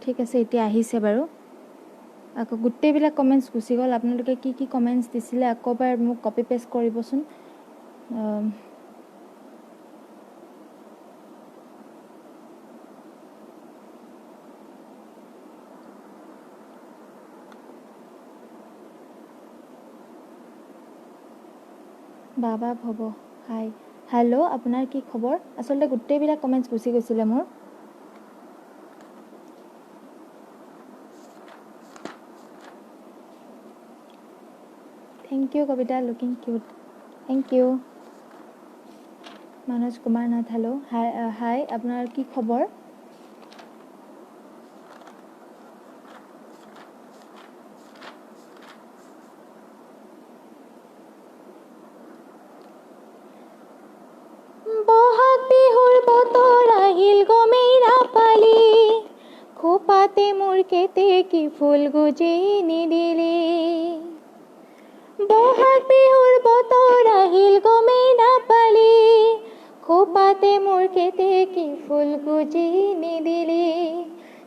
ঠিক আছে, এতিয়া আহিছে বাৰু। আকৌ গোটেইবিলাক কমেণ্টছ গুচি গ'ল। আপোনালোকে কি কি কমেণ্টছ দিছিলে আকৌ এবাৰ মোক কপি পেষ্ট কৰিবচোন। বাবা ভৱ, হাই, হেল্ল', আপোনাৰ কি খবৰ? আচলতে গোটেইবিলাক কমেণ্টছ গুচি গৈছিলে মোৰ। Thank you Kavita, looking cute, thank you. Manoj Kumar Nath, hello, hi, hi, আপোনাৰ কি খবৰ? বহাগ বিহুৰ বতৰ আহিল গমেই নাপালি, খোপাতে মোৰ কেতেকী ফুল গুজি নিদিলি। বহাগ বিহুৰ বতৰ আহিল গমেই নাপালি, খোপাতে মোৰ কেতেকী ফুল গুজি নিদিলি।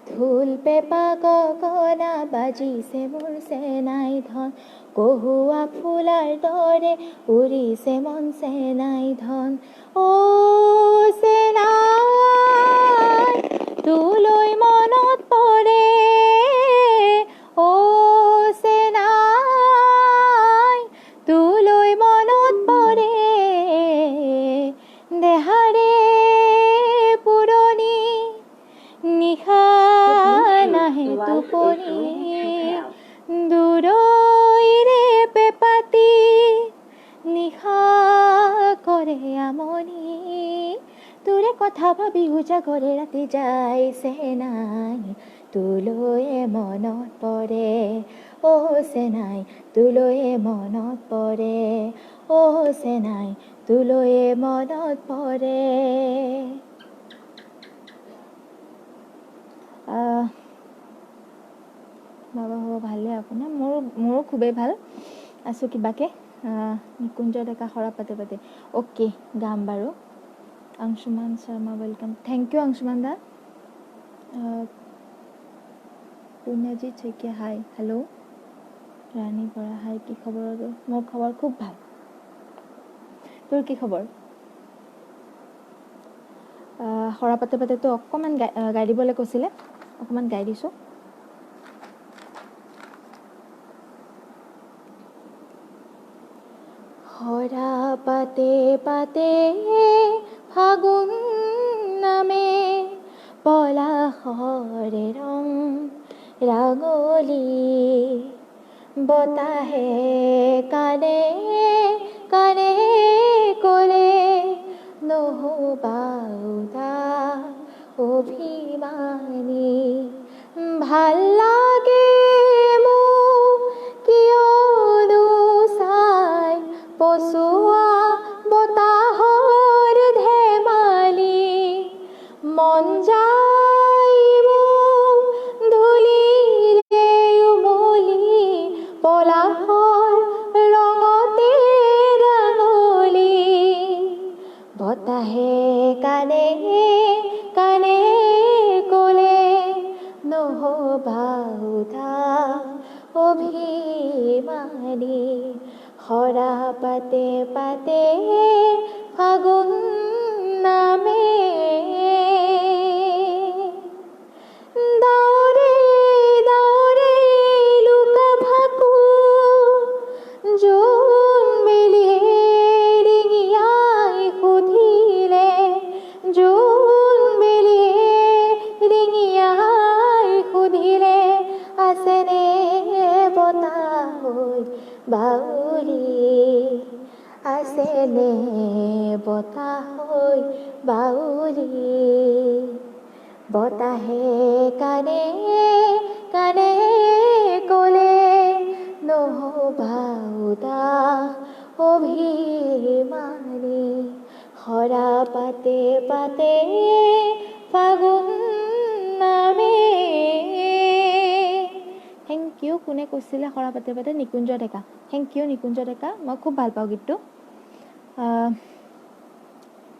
ঢোল পেঁপা গগনা বাজিছে মোৰ চেনাই ধন, কহুৱা ফুলাৰ দৰে উৰিছে মন চেনাই ধন। অ' চেনাই তোলৈ মনত পৰে, অ' চেনাই তোলৈ মনত পৰে, দেহাৰে পুৰণি নিশা The Bluetooth নাহে device is টোপনি, going to pair. দূৰৈৰে পেপাতি নিশা কৰে আমনি, তোৰে কথা ভাবি উজাগৰে ৰাতি যায় চেনাই তোলৈয়ে মনত পৰে, অ' চেনাই তোলৈয়ে মনত পৰে, অ' চেনাই তোলৈয়ে মনত পৰে। আহ, বাবা হ'ব, ভালে আপোনাৰ? মোৰো খুবেই ভাল আছোঁ কিবাকে। নিকুঞ্জ ডেকা, সৰা পাতে পাতে, অ'কে গাম বাৰু। Anshuman Sharma, welcome, thank you Anshuman da. Punyajit Saikia, hi, hello. Rani Bora, hi, কি খবৰ? মোৰ খবৰ খুব ভাল, তোৰ কি খবৰ? সৰা পাতে পাতেতো অকণমান গাই গাই দিবলৈ কৈছিলে, অকণমান গাই দিছোঁ। সৰা পাতে পাতে ফাগুন নামে, পলাশৰে ৰং ৰাঙলী, বতাহে কানে কানে ক'লে নহ'বা উদাস অভিমানী। ভাল লাগে মোক কিয়নো চাই পচোৱা বতাহৰ ধেমালি, মন যায় মোৰ ধূলিৰে উমলি পলাশৰ ৰঙতে ৰাঙলী, বতাহে কানে কানে ক'লে নহ'বা উদাস অভিমানী। সৰা পাতে পাতে ফাগুন নামে, ডাৱৰে ডাৱৰে লুকা ভাকু, জোন বেলিয়ে ৰিঙিয়াই সুধিলে, জোন বেলিয়ে ৰিঙিয়াই সুধিলে, আছেনে বতাহ হৈ বাউলি, আছেনে বতাহ হৈ বাউলি। বতাহে কানে কানে ক'লে নহ'বা উদাস অভিমানী, সৰা পাতে পাতে ফাগুন নামে। Thank you. কোনে কৈছিলে সৰা পাতে পাতে? নিকুঞ্জ ডেকা, thank you Nikunja ডেকা, মই খুব ভাল পাওঁ গীতটো।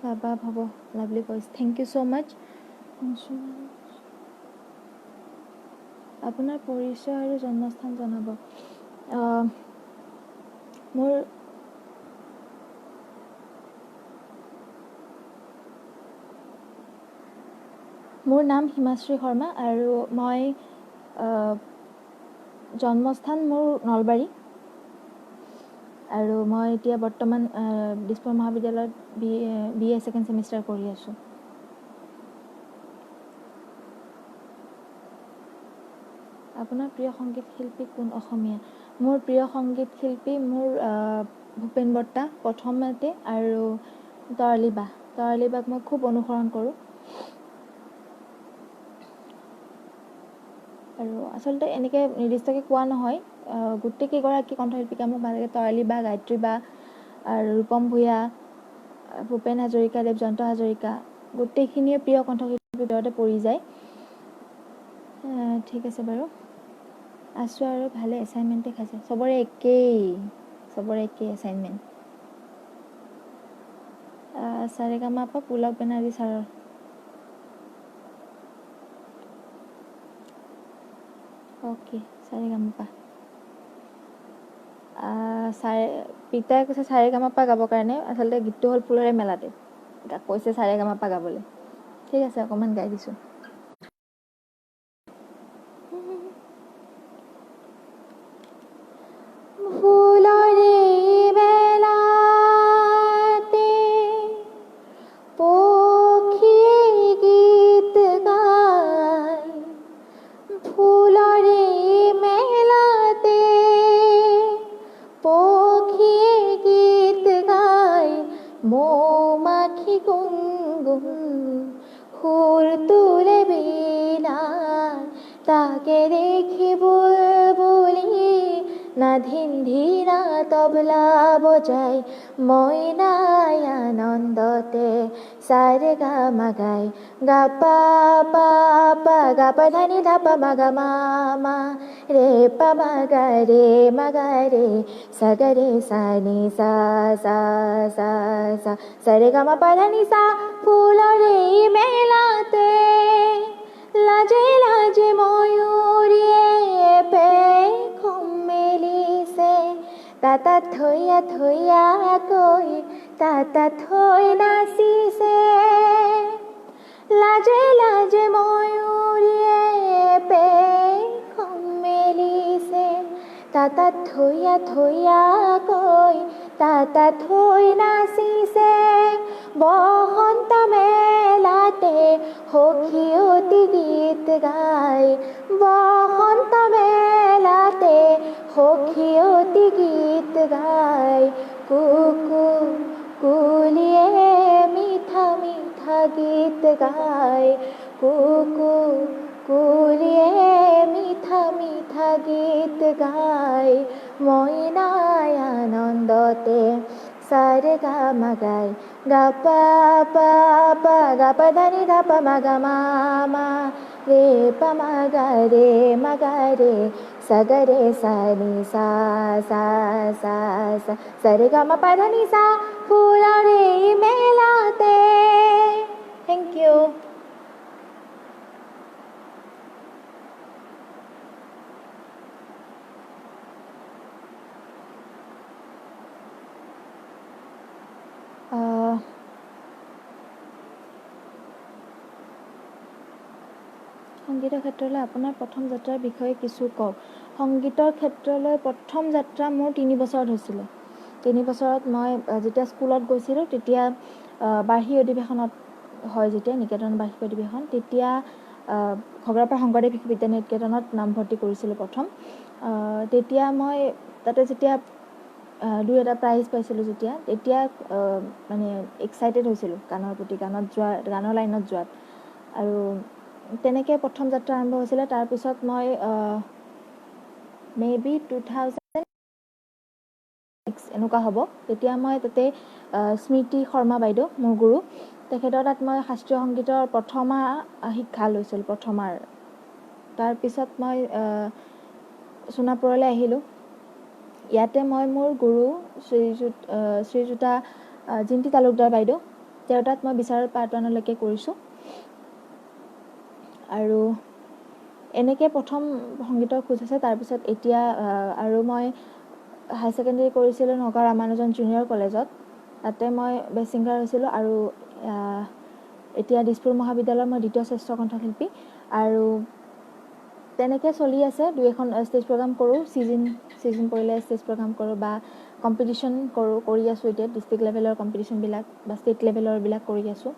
বাবা ভৱ, lovely voice, thank you so much. আপোনাৰ পৰিচয় আৰু জন্মস্থান জনাব। মোৰ মোৰ নাম হিমাশ্ৰী শৰ্মা আৰু মই জন্মস্থান মোৰ নলবাৰী আৰু মই এতিয়া বৰ্তমান দিছপুৰ মহাবিদ্যালয়ত বি এ ছেকেণ্ড ছেমিষ্টাৰ কৰি আছোঁ। আপোনাৰ প্ৰিয় সংগীত শিল্পী কোন, অসমীয়া? মোৰ প্ৰিয় সংগীত শিল্পী মোৰ ভূপেন বৰ্তা প্ৰথমতে আৰু তৰালী বা। তৰালী বাক মই খুব অনুসৰণ কৰোঁ আৰু আচলতে এনেকৈ নিৰ্দিষ্টকৈ কোৱা নহয়, গোটেইকেইগৰাকী কণ্ঠশিল্পীকে মোক ভাল লাগে। তৰালী বা, গায়ত্ৰী বা আৰু ৰূপম ভূঞা, ভূপেন হাজৰিকাদেৱ, জয়ন্ত হাজৰিকা, গোটেইখিনিয়ে প্ৰিয় কণ্ঠশিল্পীৰ ভিতৰতে পৰি যায়। ঠিক আছে বাৰু, আছোঁ আৰু ভালে। এছাইনমেণ্টে খাইছে, চবৰে একেই, চবৰে একেই এছাইনমেণ্ট। সাৰেগামাপা পুলক বেনাৰ্জী ছাৰৰ। অ'কে, সাৰেগামাপা। চাৰে পিতাই কৈছে সাৰেগামাপা গাবৰ কাৰণে। আচলতে গীতটো হ'ল ফুলৰে মেলাতে, কৈছে সাৰেগামাপা গাবলৈ। ঠিক আছে, অকণমান গাই দিছোঁ। ফুলৰে মেলাতে পক্ষীয়ে গীত গায়, ফুলৰে মেলাতে পক্ষীয়ে গীত গায়, মৌমাখি গুনগুন সুৰ তোলে বীণাই, তাকে দেখি বুলবুলি না ধিন ধিনা তবলা বজায়, মইনাই আনন্দতে সাৰে গা মা গায়, গা পা পা পা গা পা ধা নি ধা পা মা গা মা মা ৰে পা মা গা ৰে মা গা ৰে সা গা ৰে সা নি সা সা সা সা সা ৰে গা মা পা ধা নি সা। ফুলৰে মেলাতে লাজে লাজে ময়ূৰীয়ে পেখম মেলিছে, তাতা থৈয়া থৈয়া কৈ তাতা থৈ নাচিছে, লাজে লাজে ময়ূৰীয়ে পেখম মেলিছে, তাতা থৈয়া থৈয়া কৈ তাতা থৈ নাচিছে, বসন্ত মেলাতে সখীয়তী গীত গায়, বসন্ত মেলাতে সখীয়তী গীত গায়, কুকু কুলিয়ে মিঠা মিঠা গীত গায়, কুকু কুলিয়ে মিঠা মিঠা গীত গায়, মইনাই আনন্দতে সাৰে গা মা গায়, গা পা পা পা গা পা ধা নি ধা পা মা গা মা মা ৰে পা মা গা ৰে মা গা ৰে সা গা ৰে সা নি সা সা সা সা সা ৰে গা মা পা ধা নি সা, ফুলৰে মেলাতে। Thank you. সংগীতৰ ক্ষেত্ৰলৈ আপোনাৰ প্ৰথম যাত্ৰাৰ বিষয়ে কিছু কওক। সংগীতৰ ক্ষেত্ৰলৈ প্ৰথম যাত্ৰা মোৰ 3 বছৰত হৈছিলে। 3 বছৰত মই যেতিয়া স্কুলত গৈছিলোঁ, তেতিয়া বাৰ্ষিক অধিৱেশনত হয় যেতিয়া নিকেতন বাৰ্ষিক অধিৱেশন, তেতিয়া ঘগ্ৰাপাৰ শংকৰদেৱ শিশু বিদ্যা নিকেতনত নামভৰ্তি কৰিছিলোঁ প্ৰথম। তেতিয়া মই তাতে যেতিয়া দুই এটা প্ৰাইজ পাইছিলোঁ, যেতিয়া তেতিয়া মানে এক্সাইটেড হৈছিলোঁ গানৰ প্ৰতি, গানত যোৱা, গানৰ লাইনত যোৱাত, আৰু তেনেকৈ প্ৰথম যাত্ৰা আৰম্ভ হৈছিলে। তাৰপিছত মই মে বি 2006 এনেকুৱা হ'ব, তেতিয়া মই তাতে স্মৃতি শৰ্মা বাইদেউ মোৰ গুৰু, তেখেতৰ তাত মই শাস্ত্ৰীয় সংগীতৰ প্ৰথমা শিক্ষা লৈছিলোঁ, প্ৰথমাৰ। তাৰপিছত মই সোণাপুৰলৈ আহিলোঁ। ইয়াতে মই মোৰ গুৰু শ্ৰীযুতা জিন্তি তালুকদাৰ বাইদেউ, তেওঁৰ তাত মই বিশাৰদ পাৰ্ট ওৱানলৈকে কৰিছোঁ। আৰু এনেকৈ প্ৰথম সংগীতৰ খোজ আছে। তাৰপিছত এতিয়া আৰু মই হায়াৰ ছেকেণ্ডেৰী কৰিছিলোঁ নগাঁও ৰামানুজন জুনিয়ৰ কলেজত, তাতে মই বেষ্ট ছিংগাৰ হৈছিলোঁ। আৰু এতিয়া দিছপুৰ মহাবিদ্যালয়ৰ মই দ্বিতীয় শ্ৰেষ্ঠ কণ্ঠশিল্পী। আৰু তেনেকৈ চলি আছে, দুই এখন ষ্টেজ প্ৰগ্ৰাম কৰোঁ, ছিজন পৰিলে ষ্টেজ প্ৰগ্ৰাম কৰোঁ বা কম্পিটিশ্যন কৰোঁ, কৰি আছোঁ এতিয়া ডিষ্ট্ৰিক্ট লেভেলৰ কম্পিটিশ্যনবিলাক বা ষ্টেট লেভেলৰবিলাক কৰি আছোঁ,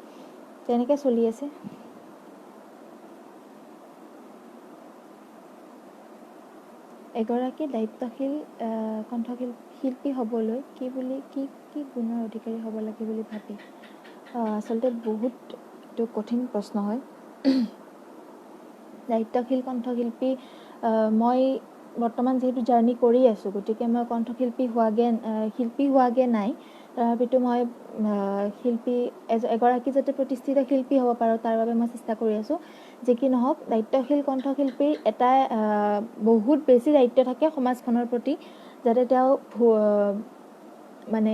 তেনেকৈ চলি আছে। এগৰাকী দায়িত্বশীল কণ্ঠশিল্পী হ'বলৈ কি বুলি কি কি গুণৰ অধিকাৰী হ'ব লাগে বুলি ভাবে? আচলতে বহুত এইটো কঠিন প্ৰশ্ন হয়। দায়িত্বশীল কণ্ঠশিল্পী মই বৰ্তমান যিহেতু জাৰ্ণি কৰি আছোঁ, গতিকে মই কণ্ঠশিল্পী হোৱাগৈ শিল্পী হোৱাগৈ নাই, তথাপিতো মই শিল্পী এগৰাকী যাতে প্ৰতিষ্ঠিত শিল্পী হ'ব পাৰোঁ তাৰ বাবে মই চেষ্টা কৰি আছোঁ। যি কি নহওক, দায়িত্বশীল কণ্ঠশিল্পীৰ এটা বহুত বেছি দায়িত্ব থাকে সমাজখনৰ প্ৰতি, যাতে তেওঁ মানে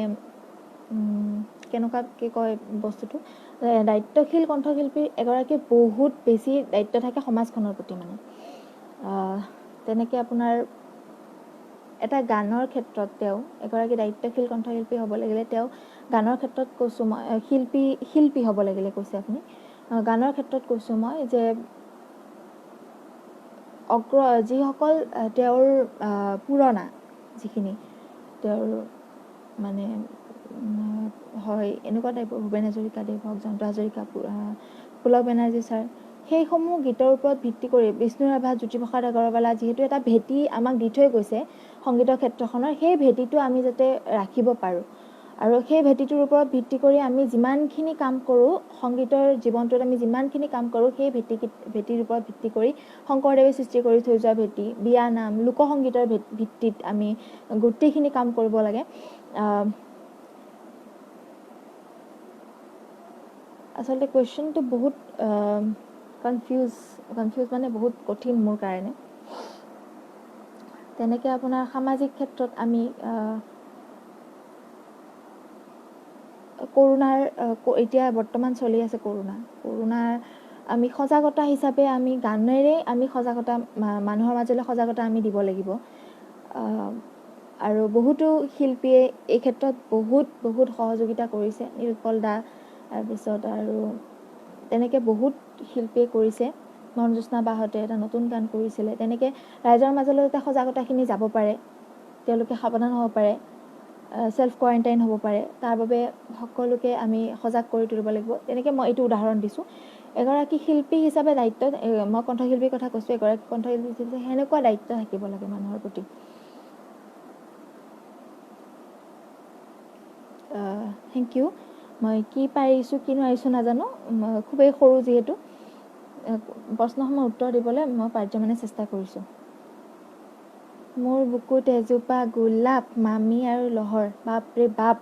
কেনেকুৱাকৈ কয় বস্তুটো, দায়িত্বশীল কণ্ঠশিল্পীৰ এগৰাকী বহুত বেছি দায়িত্ব থাকে সমাজখনৰ প্ৰতি। মানে তেনেকৈ আপোনাৰ এটা গানৰ ক্ষেত্ৰত তেওঁ এগৰাকী দায়িত্বশীল কণ্ঠশিল্পী হ'ব লাগিলে, তেওঁ গানৰ ক্ষেত্ৰত কৈছোঁ মই, শিল্পী হ'ব লাগিলে কৈছে আপুনি, গানৰ ক্ষেত্ৰত কৈছোঁ মই যে যিসকল তেওঁৰ পুৰণা যিখিনি তেওঁৰ মানে হয় এনেকুৱা টাইপৰ ভূপেন হাজৰিকাদেৱ হওক, জয়ন্ত হাজৰিকা, পুলক বেনাৰ্জী ছাৰ, সেইসমূহ গীতৰ ওপৰত ভিত্তি কৰি বিষ্ণু ৰাভা, জ্যোতিপ্ৰসাদ আগৰৱালা যিহেতু এটা ভেটি আমাক দি থৈ গৈছে সংগীতৰ ক্ষেত্ৰখনৰ, সেই ভেটিটো আমি যাতে ৰাখিব পাৰোঁ আৰু সেই ভেটিটোৰ ওপৰত ভিত্তি কৰি আমি যিমানখিনি কাম কৰোঁ, সংগীতৰ জীৱনটোত আমি যিমানখিনি কাম কৰোঁ, সেই ভেটিৰ ওপৰত ভিত্তি কৰি শংকৰদেৱে সৃষ্টি কৰি থৈ যোৱা ভেটি, বিয়ানাম, লোকসংগীতৰ ভিত্তিত আমি গোটেইখিনি কাম কৰিব লাগে। আচলতে কুৱেশ্যনটো বহুত কনফিউজ মানে বহুত কঠিন মোৰ কাৰণে। তেনেকৈ আপোনাৰ সামাজিক ক্ষেত্ৰত আমি কৰোণাৰ এতিয়া বৰ্তমান চলি আছে কৰোণাৰ আমি সজাগতা হিচাপে আমি গানেৰে আমি সজাগতা মানুহৰ মাজলৈ সজাগতা আমি দিব লাগিব। আৰু বহুতো শিল্পীয়ে এই ক্ষেত্ৰত বহুত বহুত সহযোগিতা কৰিছে, নীলোৎপল দা, তাৰপিছত আৰু তেনেকৈ বহুত শিল্পীয়ে কৰিছে। মনজ্যোৎস্না বাহঁতে এটা নতুন গান কৰিছিলে, তেনেকৈ ৰাইজৰ মাজলৈ যাতে সজাগতাখিনি যাব পাৰে, তেওঁলোকে সাৱধান হ'ব পাৰে, ছেল্ফ কোৱাৰেণ্টাইন হ'ব পাৰে, তাৰ বাবে সকলোকে আমি সজাগ কৰি তুলিব লাগিব। তেনেকৈ মই এইটো উদাহৰণ দিছোঁ। এগৰাকী শিল্পী হিচাপে দায়িত্ব, মই কণ্ঠশিল্পীৰ কথা কৈছোঁ, এগৰাকী কণ্ঠশিল্পী হিচাপে সেনেকুৱা দায়িত্ব থাকিব লাগে মানুহৰ প্ৰতি। Thank you. মই কি পাৰিছোঁ কি নোৱাৰিছোঁ নাজানো, খুবেই সৰু যিহেতু, প্ৰশ্নসমূহ উত্তৰ দিবলৈ মই পাৰ্যমানে চেষ্টা কৰিছোঁ। মোৰ বুকুত এজোপা গোলাপ, মামী আৰু লহৰ, বাপৰে বাপ,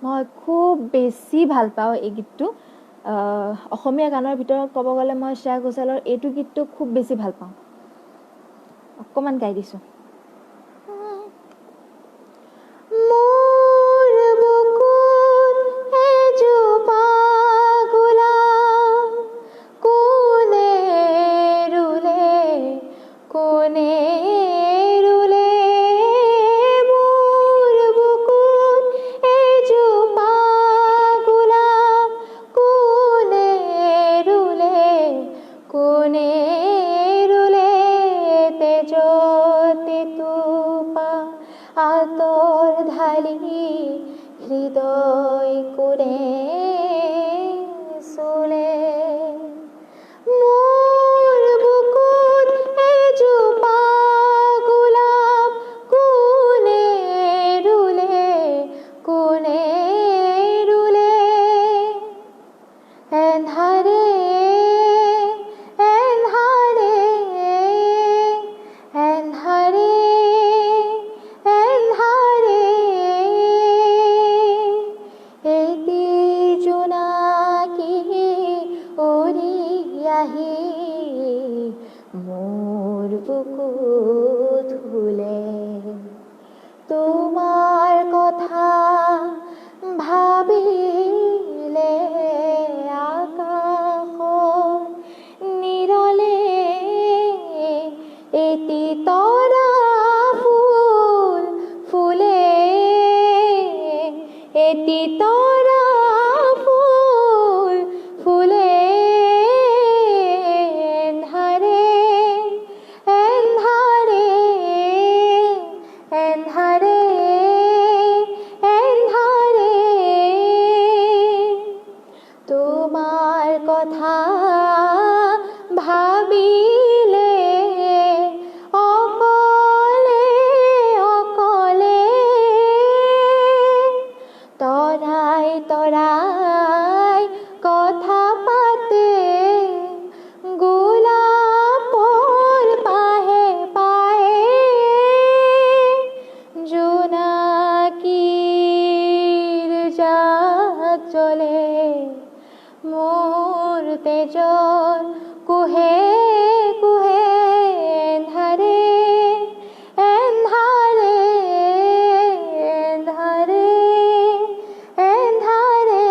মই খুব বেছি ভাল পাওঁ এই গীতটো। অসমীয়া গানৰ ভিতৰত ক'ব গ'লে মই শ্ৰেয়া ঘোষালৰ এইটো গীতটো খুব বেছি ভাল পাওঁ। অকণমান গাই দিছোঁ। হৃদয় কোনে চুলে, মোৰ বুকুত এজোপা গোলাপ কোনে ৰুলে, কোনে ৰুলে, এন্ধাৰে এন্ধাৰে এন্ধাৰে এন্ধাৰে এটি জোনাকী উৰি আহি মোৰ বুকুত শুলে, তোমাৰ কথা ভাবিলে আকাশ কথা ভাবিলে অকলে অকলে তৰাই তৰাই কথা পাতে গোলাপৰ পাহে পাহে জোনাকীৰ জাক জ্বলে মোৰ তেজৰ কুহে কুহে এন্ধাৰে এন্ধাৰে এন্ধাৰে এন্ধাৰে।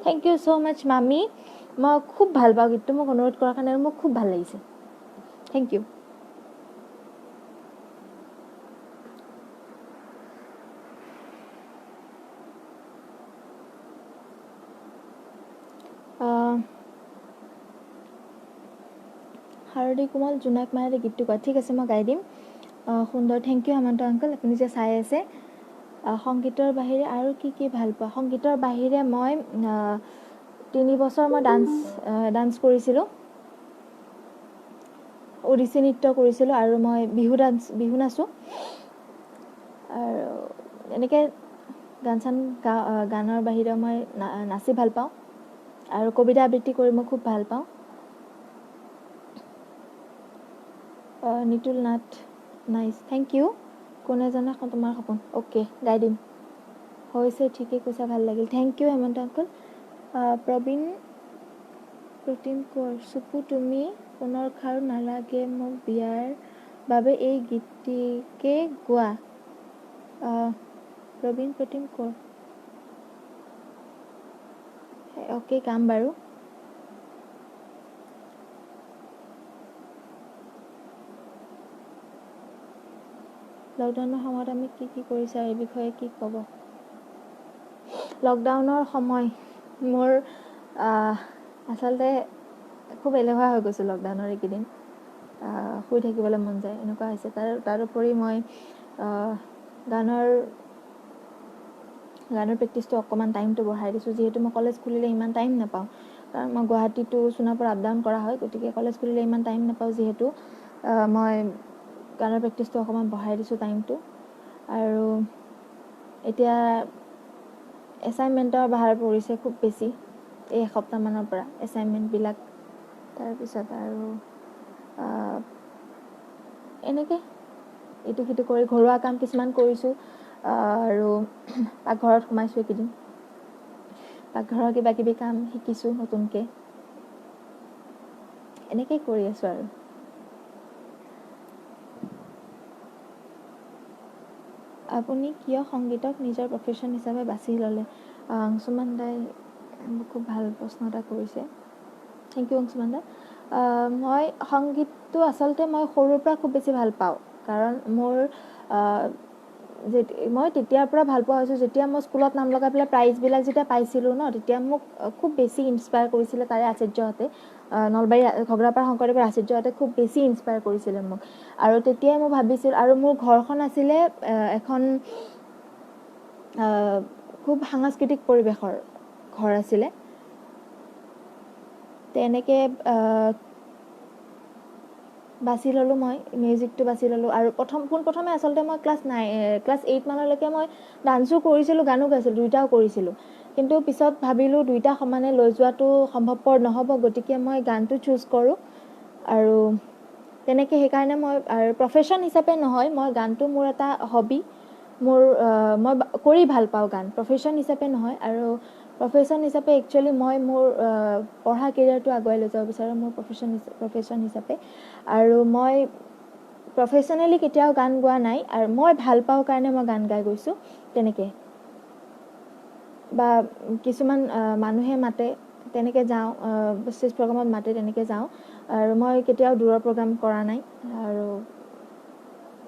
Thank you so মাছ মামী, মই খুব ভাল পাওঁ গীতটো, মোক অনুৰোধ কৰাৰ কাৰণে আৰু মোক খুব ভাল লাগিছে। Thank you. শাৰদী কোমল জোনাক মায়াৰে গীতটো গোৱা। ঠিক আছে, মই গাই দিম। সুন্দৰ, thank U Hemanta uncle, আপুনি যে চাই আছে। সংগীতৰ বাহিৰে আৰু কি কি ভাল পোৱা? সংগীতৰ বাহিৰে মই 3 বছৰ মই ডান্স কৰিছিলোঁ, ওডিচী নৃত্য কৰিছিলোঁ আৰু মই বিহু ডান্স, বিহু নাচোঁ আৰু এনেকৈ গান চান গানৰ বাহিৰেও মই নাচি ভাল পাওঁ আৰু কবিতা আবৃত্তি কৰি মই খুব ভাল পাওঁ। Nitul Nath, nice, thank you. কোনে জানে তোমাৰ সপোন, অ'কে গাই দিম। হৈছে, ঠিকেই কৈছা, ভাল লাগিল। Thank you Hemanta uncle. Prabin Pratim Konwar, চুপু তুমি পুনৰ খাৰু নালাগে মোক বিয়াৰ বাবে এই গীতটিকে গোৱা। প্ৰবীণ প্ৰতিম কোঁৱৰ, অ'কে গাম বাৰু। লকডাউনৰ সময়ত আমি কি কি কৰিছা এই বিষয়ে কি ক'ব? লকডাউনৰ সময় মোৰ আচলতে খুব এলেহুৱা হৈ গৈছোঁ। লকডাউনৰ এইকেইদিন শুই থাকিবলৈ মন যায় এনেকুৱা হৈছে। তাৰোপৰি মই গানৰ প্ৰেক্টিচটো অকণমান টাইমটো বঢ়াই দিছোঁ, যিহেতু মই কলেজ খুলিলে ইমান টাইম নাপাওঁ, কাৰণ মই Guwahati to Sonapur up down কৰা হয়, গতিকে কলেজ খুলিলে ইমান টাইম নাপাওঁ, যিহেতু মই গানৰ প্ৰেক্টিচটো অকণমান বঢ়াই দিছোঁ টাইমটো। আৰু এতিয়া এছাইনমেণ্টৰ ভাৰ পৰিছে খুব বেছি এই এসপ্তাহমানৰ পৰা এছাইনমেণ্টবিলাক, তাৰপিছত আৰু এনেকৈ ইটো সিটো কৰি ঘৰুৱা কাম কিছুমান কৰিছোঁ আৰু পাকঘৰত সোমাইছোঁ এইকেইদিন, পাকঘৰৰ কিবা কিবি কাম শিকিছোঁ নতুনকৈ, এনেকেই কৰি আছোঁ আৰু। আপুনি কিয় সংগীতক নিজৰ প্ৰফেশ্যন হিচাপে বাছি ল'লে? অংশুমান দাই খুব ভাল প্ৰশ্ন এটা কৰিছে, thank U Anshuman দা। মই সংগীতটো আচলতে মই সৰুৰ পৰা খুব বেছি ভাল পাওঁ, কাৰণ মোৰ মই তেতিয়াৰ পৰা ভাল পোৱা হৈছোঁ যেতিয়া মই স্কুলত নাম লগাই পেলাই প্ৰাইজবিলাক যেতিয়া পাইছিলোঁ ন, তেতিয়া মোক খুব বেছি ইনস্পায়াৰ কৰিছিলে তাৰে আচাৰ্যহঁতে, নলবাৰী ঘগ্ৰাপাৰ শংকৰদেৱৰ আচাৰ্যহঁতে খুব বেছি ইনস্পায়াৰ কৰিছিলে মোক। আৰু তেতিয়াই মই ভাবিছিলোঁ, আৰু মোৰ ঘৰখন আছিলে এখন খুব সাংস্কৃতিক পৰিৱেশৰ ঘৰ আছিলে, তেনেকৈ বাছি ল'লোঁ মই মিউজিকটো বাছি ল'লোঁ। আৰু পোনপ্ৰথমে আচলতে মই ক্লাছ 8 মানলৈকে মই ডান্সো কৰিছিলোঁ, গানো গাইছিলোঁ, দুয়োটাও কৰিছিলোঁ। কিন্তু পিছত ভাবিলোঁ দুয়োটা সমানে লৈ যোৱাটো সম্ভৱপৰ নহ'ব, গতিকে মই গানটো চুজ কৰোঁ। আৰু তেনেকৈ সেইকাৰণে মই আৰু প্ৰফেশ্যন হিচাপে নহয়, মই গানটো মোৰ এটা হবি, মোৰ মই কৰি ভাল পাওঁ গান, প্ৰফেশ্যন হিচাপে নহয়। আৰু প্ৰফেশ্যন হিচাপে একচুৱেলি মই মোৰ পঢ়া কেৰিয়াৰটো আগুৱাই লৈ যাব বিচাৰোঁ মোৰ প্ৰফেশ্যন হিচাপে। আৰু মই প্ৰফেশ্যনেলি কেতিয়াও গান গোৱা নাই, আৰু মই ভাল পাওঁ কাৰণে মই গান গাই গৈছোঁ তেনেকৈ, বা কিছুমান মানুহে মাতে তেনেকৈ যাওঁ, ষ্টেজ প্ৰগ্ৰামত মাতে তেনেকৈ যাওঁ, আৰু মই কেতিয়াও দূৰৰ প্ৰগ্ৰাম কৰা নাই। আৰু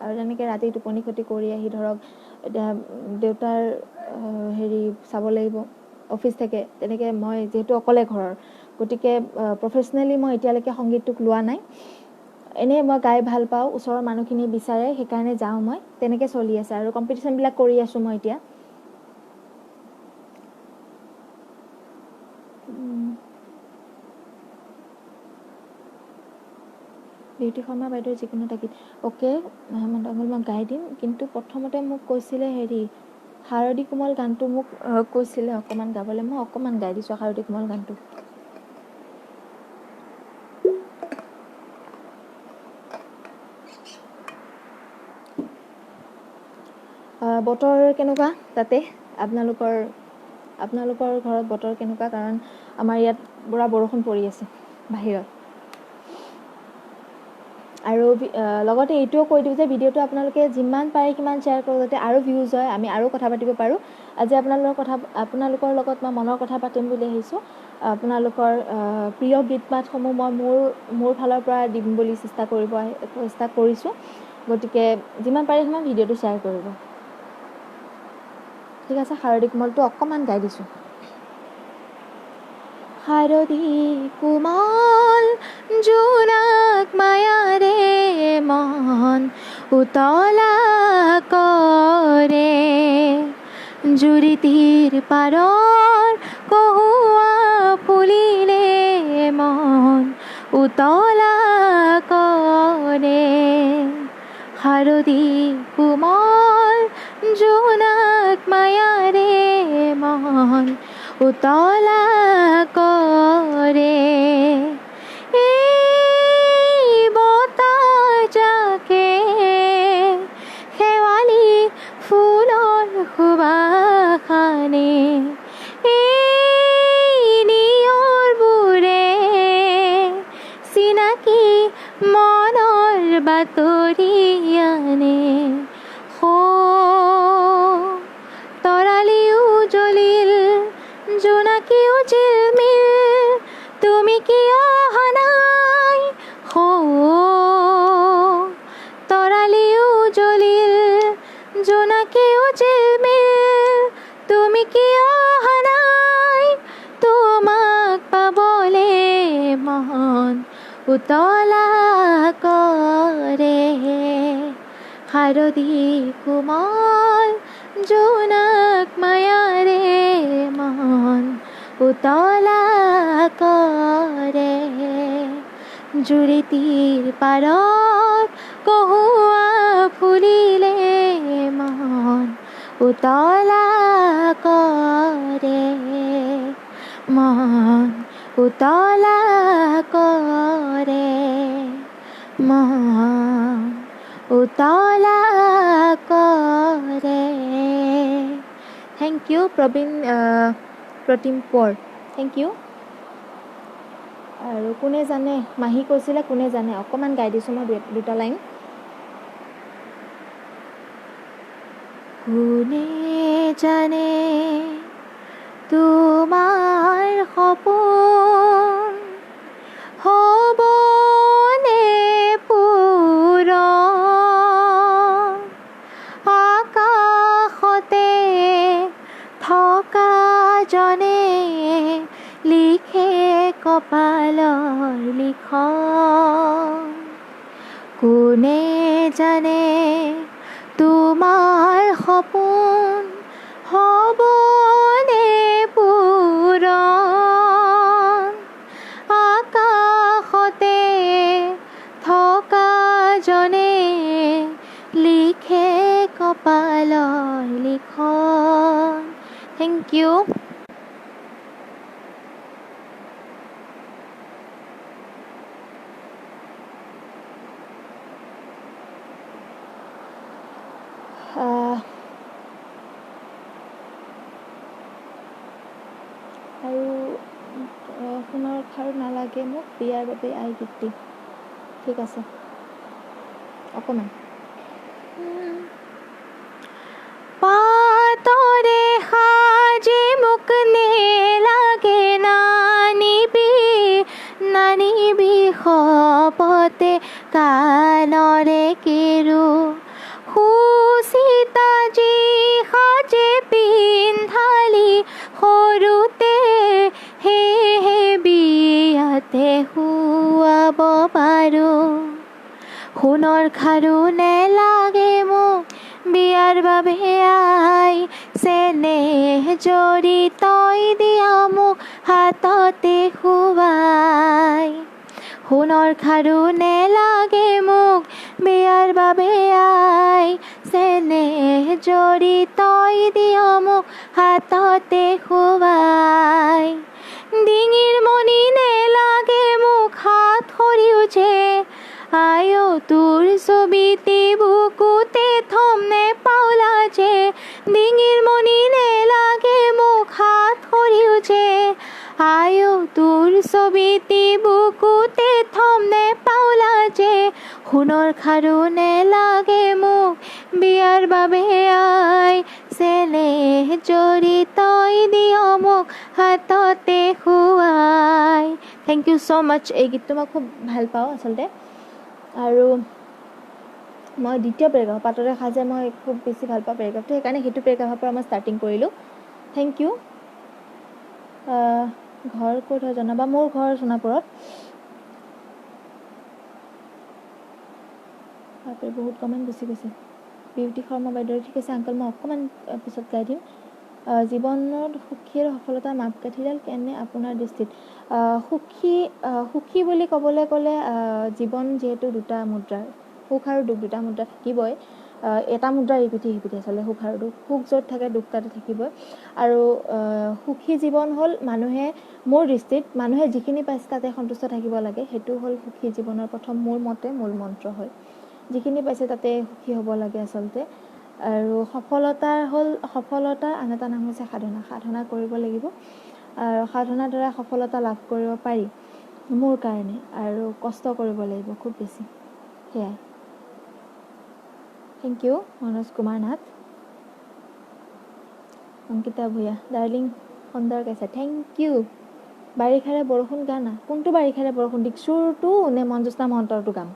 আৰু তেনেকৈ ৰাতি টোপনি ক্ষতি কৰি আহি ধৰক এতিয়া দেউতাৰ হেৰি চাব লাগিব, অফিচ থাকে, তেনেকৈ মই যিহেতু অকলে ঘৰৰ, গতিকে প্ৰফেশ্যনেলি মই এতিয়ালৈকে সংগীতটোক লোৱা নাই। এনেই মই গাই ভাল পাওঁ, ওচৰৰ মানুহখিনি বিচাৰে, সেইকাৰণে যাওঁ মই, তেনেকৈ চলি আছে। আৰু কম্পিটিশ্যনবিলাক কৰি আছোঁ মই এতিয়া। বিউটি শৰ্মা বাইদেউৰ যিকোনো এটা গীত। অ'কে হেমন্ত আংকল, মই গাই দিম, কিন্তু প্ৰথমতে মোক কৈছিলে হেৰি শাৰদী কোমল গানটো মোক কৈছিলে অকণমান গাবলৈ, মই অকণমান গাই দিছোঁ শাৰদী কোমল গানটো। বতৰ কেনেকুৱা তাতে আপোনালোকৰ, আপোনালোকৰ ঘৰত বতৰ কেনেকুৱা? কাৰণ আমাৰ ইয়াত পূৰা বৰষুণ পৰি আছে বাহিৰত। আৰু লগতে এইটোও কৈ দিওঁ যে ভিডিঅ'টো আপোনালোকে যিমান পাৰে সিমান শ্বেয়াৰ কৰক, যাতে আৰু ভিউজ হয়, আমি আৰু কথা পাতিব পাৰোঁ। আজি আপোনালোকৰ লগত মই মনৰ কথা পাতিম বুলি আহিছোঁ। আপোনালোকৰ প্ৰিয় গীত মাতসমূহ মই মোৰ ফালৰ পৰা দিম বুলি চেষ্টা কৰিছোঁ। গতিকে যিমান পাৰে সিমান ভিডিঅ'টো শ্বেয়াৰ কৰিব। ঠিক আছে, শাৰদী কোমলটো অকণমান গাই দিছোঁ। শাৰদী কোমল জোনাক মায়াৰে মন উতলা কৰে, জুৰিটিৰ পাৰৰ কহুৱা ফুলিলে মন উতলা কৰে। শাৰদী কোমল জোনাক মায়াৰে মন উতলা কৰে, এই বতাহজাকে শেৱালি ফুলৰ সুবাসনে, এই নিয়ৰবোৰে চিনাকি মনৰ বাতৰি আনে। তৰালিও জ্বলিল জোনাকীও জিলমিল, তুমি কিয় অহা নাই? তৰালিও জ্বলিল জোনাকীও জিলমিল, তুমি কিয় অহা নাই? তোমাক পাবলে মন উতলা কৰে। শাৰদী কোমল জোনাক মায়াৰে মন উতলা কৰে, জুৰিটিৰ পাৰত কহুৱা ফুলিলে মন উতলা কৰে, মন উতলা কৰে, মন উতলা কৰে। Thank you Prabin Pratim Konwar, thank you. আৰু কোনে জানে, মাহী কৈছিলে কোনে জানে, অকণমান গাই দিছোঁ মই দুটা লাইন। কোনে জানে তোমাৰ সপোন হ'বনে পূৰণ, আকাশতে থকা জনে লিখে কপালৰ লিখন। কোনে জানে তোমাৰ সপোন হ'বনে পূৰণ, আকাশতে থকা জনে লিখে কপালৰ লিখন। Thank you. আৰু সোণৰ খাৰু নালাগে মোক বিয়াৰ বাবে আই গীতটি। ঠিক আছে, অকণমান। পাতৰে সাজি মোক নেলাগে নানিবি, নানিবি শপতে কাণৰে কেৰু, সূচিতা যি সাজে পিন্ধালি সৰুতে, সেয়েহে বিয়াতে খুৱাব পাৰোঁ। সোণৰ খাৰু নেলাগে মোক বিয়াৰ বাবে আই, চেনেহ জৰি তই দিয়া মোক হাততে খুৱাই। সোণৰ খাৰু নেলাগে মোক বিয়াৰ বাবে আই, চেনেহ জৰি তই দিয় মোক হাততে খুৱাই। ডিঙিৰ মণি নেলাগে মোক হাত সৰিউছে, আয় তোৰ ছবিটি বুকুতে থম নে পাওলা যে। ডিঙিৰ মণি নেলাগে মোক হাত সৰিউছে, আয় তোৰ ছবিটি বুকুতে থম নে পাওলা যে। সোণৰ খাৰু নেলাগে মোক বিয়াৰ বাবে আই, চেনেহ জৰি তই দিয় মোক হাততে খুৱাই। Thank you so মাছ। এই গীতটো মই খুব ভাল পাওঁ আচলতে। আৰু মই দ্বিতীয় পেৰেগ্ৰাফ পাতৰে সাজে মই খুব বেছি ভাল পাওঁ পেৰেগ্ৰাফটো, সেইকাৰণে সেইটো পেৰেগ্ৰাফৰ পৰা মই ষ্টাৰ্টিং কৰিলোঁ। Thank you. ঘৰ ক'ত হয় জনাবা? মোৰ ঘৰ সোণাপুৰত। বাপৰে, বহুত কমেণ্ট গুচি গৈছে। বিউটি শৰ্মা বাইদেউ, ঠিক আছে আংকল, মই অকণমান পিছত গাই দিম। জীৱনত সুখী আৰু সফলতাৰ মাপকাঠিডাল কেনে আপোনাৰ দৃষ্টিত? সুখী সুখী বুলি ক'বলৈ গ'লে জীৱন যিহেতু দুটা মুদ্ৰাৰ, সুখ আৰু দুখ দুটা মুদ্ৰা থাকিবই। এটা মুদ্ৰাৰ ইপিঠি সিপিঠি আচলতে সুখ আৰু দুখ। সুখ য'ত থাকে দুখ তাতে থাকিবই। আৰু সুখী জীৱন হ'ল মানুহে, মোৰ দৃষ্টিত মানুহে যিখিনি পাইছে তাতে সন্তুষ্ট থাকিব লাগে। সেইটো হ'ল সুখী জীৱনৰ প্ৰথম মোৰ মতে মূল মন্ত্ৰ হয়। যিখিনি পাইছে তাতে সুখী হ'ব লাগে আচলতে। আৰু সফলতাৰ হ'ল, সফলতাৰ আন এটা নাম হৈছে সাধনা। সাধনা কৰিব লাগিব আৰু সাধনাৰ দ্বাৰা সফলতা লাভ কৰিব পাৰি মোৰ কাৰণে। আৰু কষ্ট কৰিব লাগিব খুব বেছি, সেয়াই। Thank you Manoj Kumar Nath. Ankita Bhuyan darling, সুন্দৰ গাইছা, thank you. বাৰিষাৰে বৰষুণ গানা। কোনটো বাৰিষাৰে বৰষুণ? দিকচুৰটো নে মঞ্জুস্না মহন্তৰটো গাম?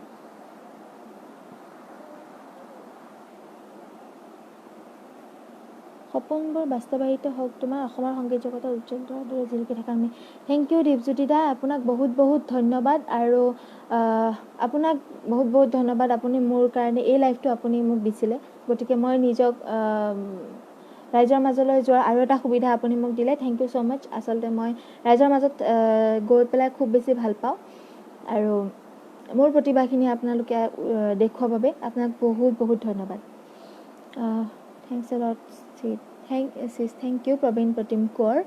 সপোনবোৰ বাস্তৱায়িত হওক তোমাৰ, অসমৰ সংগীত জগতৰ উজ্জ্বল তৰাৰ দৰে জিলিকি থকা আমি। Thank U Dwipjyoti দা, আপোনাক বহুত বহুত ধন্যবাদ। আৰু আপোনাক বহুত বহুত ধন্যবাদ, আপুনি মোৰ কাৰণে এই লাইফটো আপুনি মোক দিছিলে। গতিকে মই নিজক ৰাইজৰ মাজলৈ যোৱাৰ আৰু এটা সুবিধা আপুনি মোক দিলে। Thank you so মাছ। আচলতে মই ৰাইজৰ মাজত গৈ পেলাই খুব বেছি ভাল পাওঁ আৰু মোৰ প্ৰতিভাখিনি আপোনালোকে দেখুওৱাৰ বাবে আপোনাক বহুত বহুত ধন্যবাদ। Thanks a lot sis, thank you Prabin Pratim Konwar.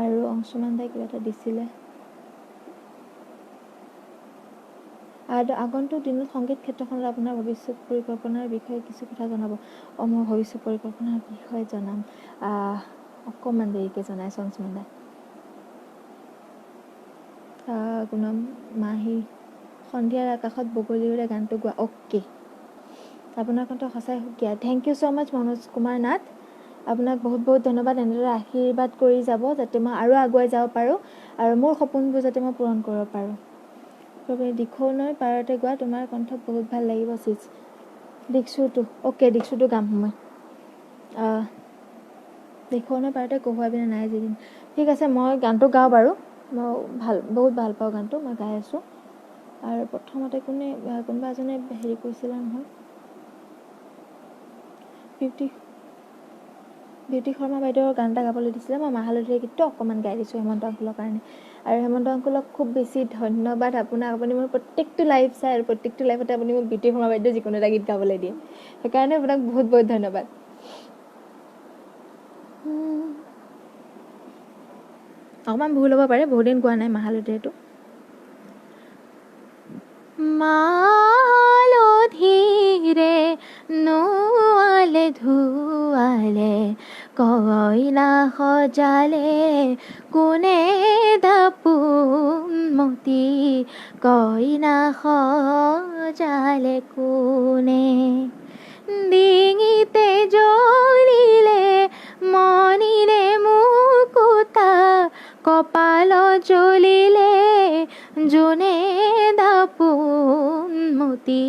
আৰু অংশুমান দাই কিবা এটা দিছিলে। আৰু আগন্তুক দিনত সংগীত ক্ষেত্ৰখনত আপোনাৰ ভৱিষ্যত পৰিকল্পনাৰ বিষয়ে কিছু কথা জনাব। অঁ, মই ভৱিষ্যত পৰিকল্পনাৰ বিষয়ে জনাম, অকণমান দেৰিকৈ জনাইছোঁ অংশুমান দাই। গুণম মাহী, সন্ধিয়াৰ আকাশত বগলী উৰে গানটো গোৱা। অ'কে, আপোনাৰ কণ্ঠ সঁচাই সুকীয়া। Thank you so much Manoj Kumar Nath, আপোনাক বহুত বহুত ধন্যবাদ। এনেদৰে আশীৰ্বাদ কৰি যাব যাতে মই আৰু আগুৱাই যাব পাৰোঁ আৰু মোৰ সপোনবোৰ যাতে মই পূৰণ কৰিব পাৰোঁ। দিখৌ নৈৰ পাৰতে গোৱা তোমাৰ কণ্ঠ বহুত ভাল লাগিব চিজ। দিকচুৰটো, অ'কে দিকচুৰটো গাম মই। দিখৌ নৈৰ পাৰতে কহুৱা বিনা নাই যিদিন। ঠিক আছে, মই গানটো গাওঁ বাৰু, মই ভাল বহুত ভাল পাওঁ গানটো, মই গাই আছোঁ। আৰু প্ৰথমতে কোনে কোনোবা এজনে হেৰি কৰিছিলে নহয়, বিউটি বিউটি শৰ্মা বাইদেউৰ গান এটা গাবলৈ দিছিলে, মই মাহ হালধিৰে গীতটো অকণমান গাই দিছোঁ হেমন্ত আংকুলৰ কাৰণে। আৰু হেমন্ত আংকুলক খুব বেছি ধন্যবাদ আপোনাক, আপুনি মোৰ প্ৰত্যেকটো লাইভ চাই আৰু প্ৰত্যেকটো লাইভতে আপুনি মোক বিউটি শৰ্মা বাইদেউ যিকোনো এটা গীত গাবলৈ দিয়ে, সেইকাৰণে আপোনাক বহুত বহুত ধন্যবাদ। অকণমান ভুল হ'ব পাৰে, বহুত দিন গোৱা নাই মাহ হালধিৰেটো। মালধীৰে নোৱালে ধুৱালে কইনা সজালে কোনে দাপোনমতী, কইনা সজালে কোনে। ডিঙিতে জ্বলিলে মণিৰে মুকুতা, কপাল জ্বলিলে জোনে দাপোনমতী,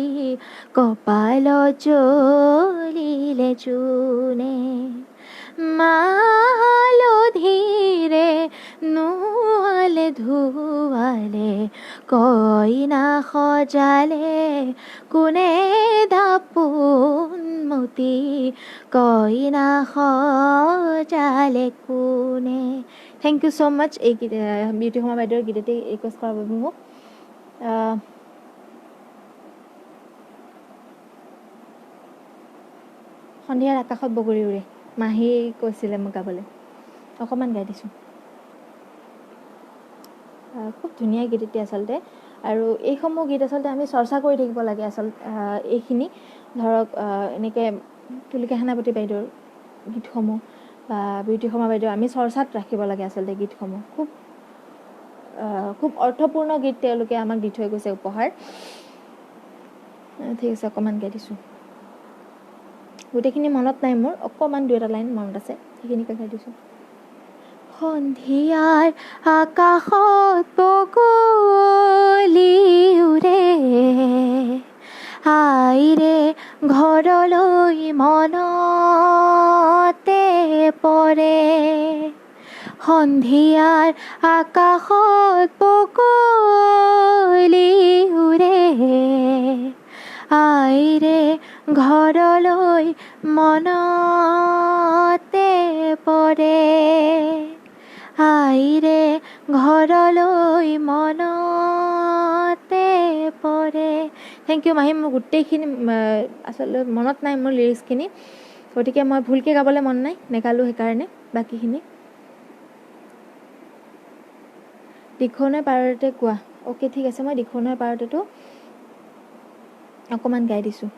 কপাল জ্বলিলে জোনে। মালধীৰে নোৱালে ধুৱালে কইনা সজালে কোনে দাপোনমতী, কইনা সজালে কোনে। Thank you so মাছ এই গীত বিউটি শৰ্মা বাইদেউৰ গীত এটি ৰিকুৱেষ্ট কৰাৰ বাবে মোক। সন্ধিয়াৰ আকাশত বগৰী উৰে, মাহী কৈছিলে মোক গাবলৈ, অকণমান গাই দিছোঁ। খুব ধুনীয়া গীত এটি আচলতে। আৰু এইসমূহ গীত আচলতে আমি চৰ্চা কৰি থাকিব লাগে আচলতে। এইখিনি ধৰক এনেকৈ তুলিকা সেনাপতি বাইদেউৰ গীতসমূহ বা বিউটি শৰ্মা বাইদেউ, আমি চৰ্চাত ৰাখিব লাগে আচলতে গীতসমূহ। খুব খুব অৰ্থপূৰ্ণ গীত তেওঁলোকে আমাক দি থৈ গৈছে উপহাৰ। ঠিক আছে, অকণমান গাই দিছোঁ। গোটেইখিনি মনত নাই মোৰ, অকণমান দুই এটা লাইন মনত আছে, সেইখিনিকে গাই দিছোঁ। সন্ধিয়াৰ আকাশত বগলী উৰে, আইৰে ঘৰলৈ মনতে পৰে। সন্ধিয়াৰ আকাশত বগলী উৰে, আইৰে ঘৰলৈ মনতে পৰে, আইৰে ঘৰলৈ মনতে পৰে। Thank U মাহী। মোৰ গোটেইখিনি আচলতে মনত নাই মোৰ লিৰিক্সখিনি, গতিকে মই ভুলকৈ গাবলৈ মন নাই, নেগালোঁ সেইকাৰণে বাকীখিনি। দিখৌ নৈৰ পাৰতে গোৱা। অ'কে, ঠিক আছে, মই দিখৌ নৈৰ পাৰতেতো অকণমান গাই দিছোঁ।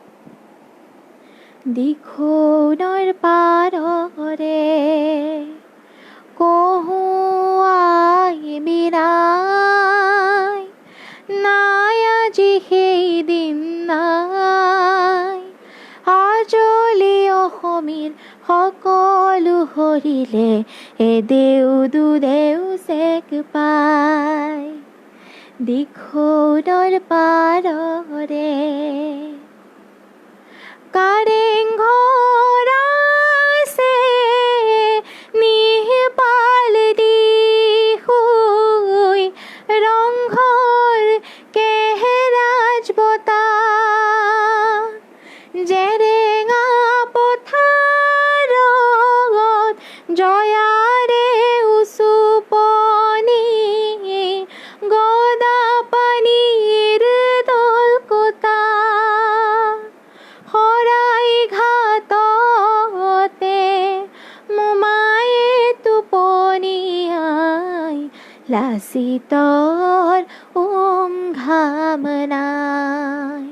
দিখৌ নৈৰ পাৰৰে কহুৱাই বিনাই, নাই আজি সেই দিন নাই। আজলি অসমীৰ সকলো হৰিলে, এ দেউ দুদেউ চেক পাই। দিখৌ নৈৰ পাৰৰে কাৰেং ঘৰ আছে নিপাল দিখুই, ৰংঘৰ কেহেৰাজ বতা, জেৰেঙা পথাৰত জয়াৰে উচুপনি, গদা পানীৰ দলকোটা, শৰাই ঘাটতে মোমায়ে টোপনিয়াই, লাচিতৰ উম ঘাম নাই।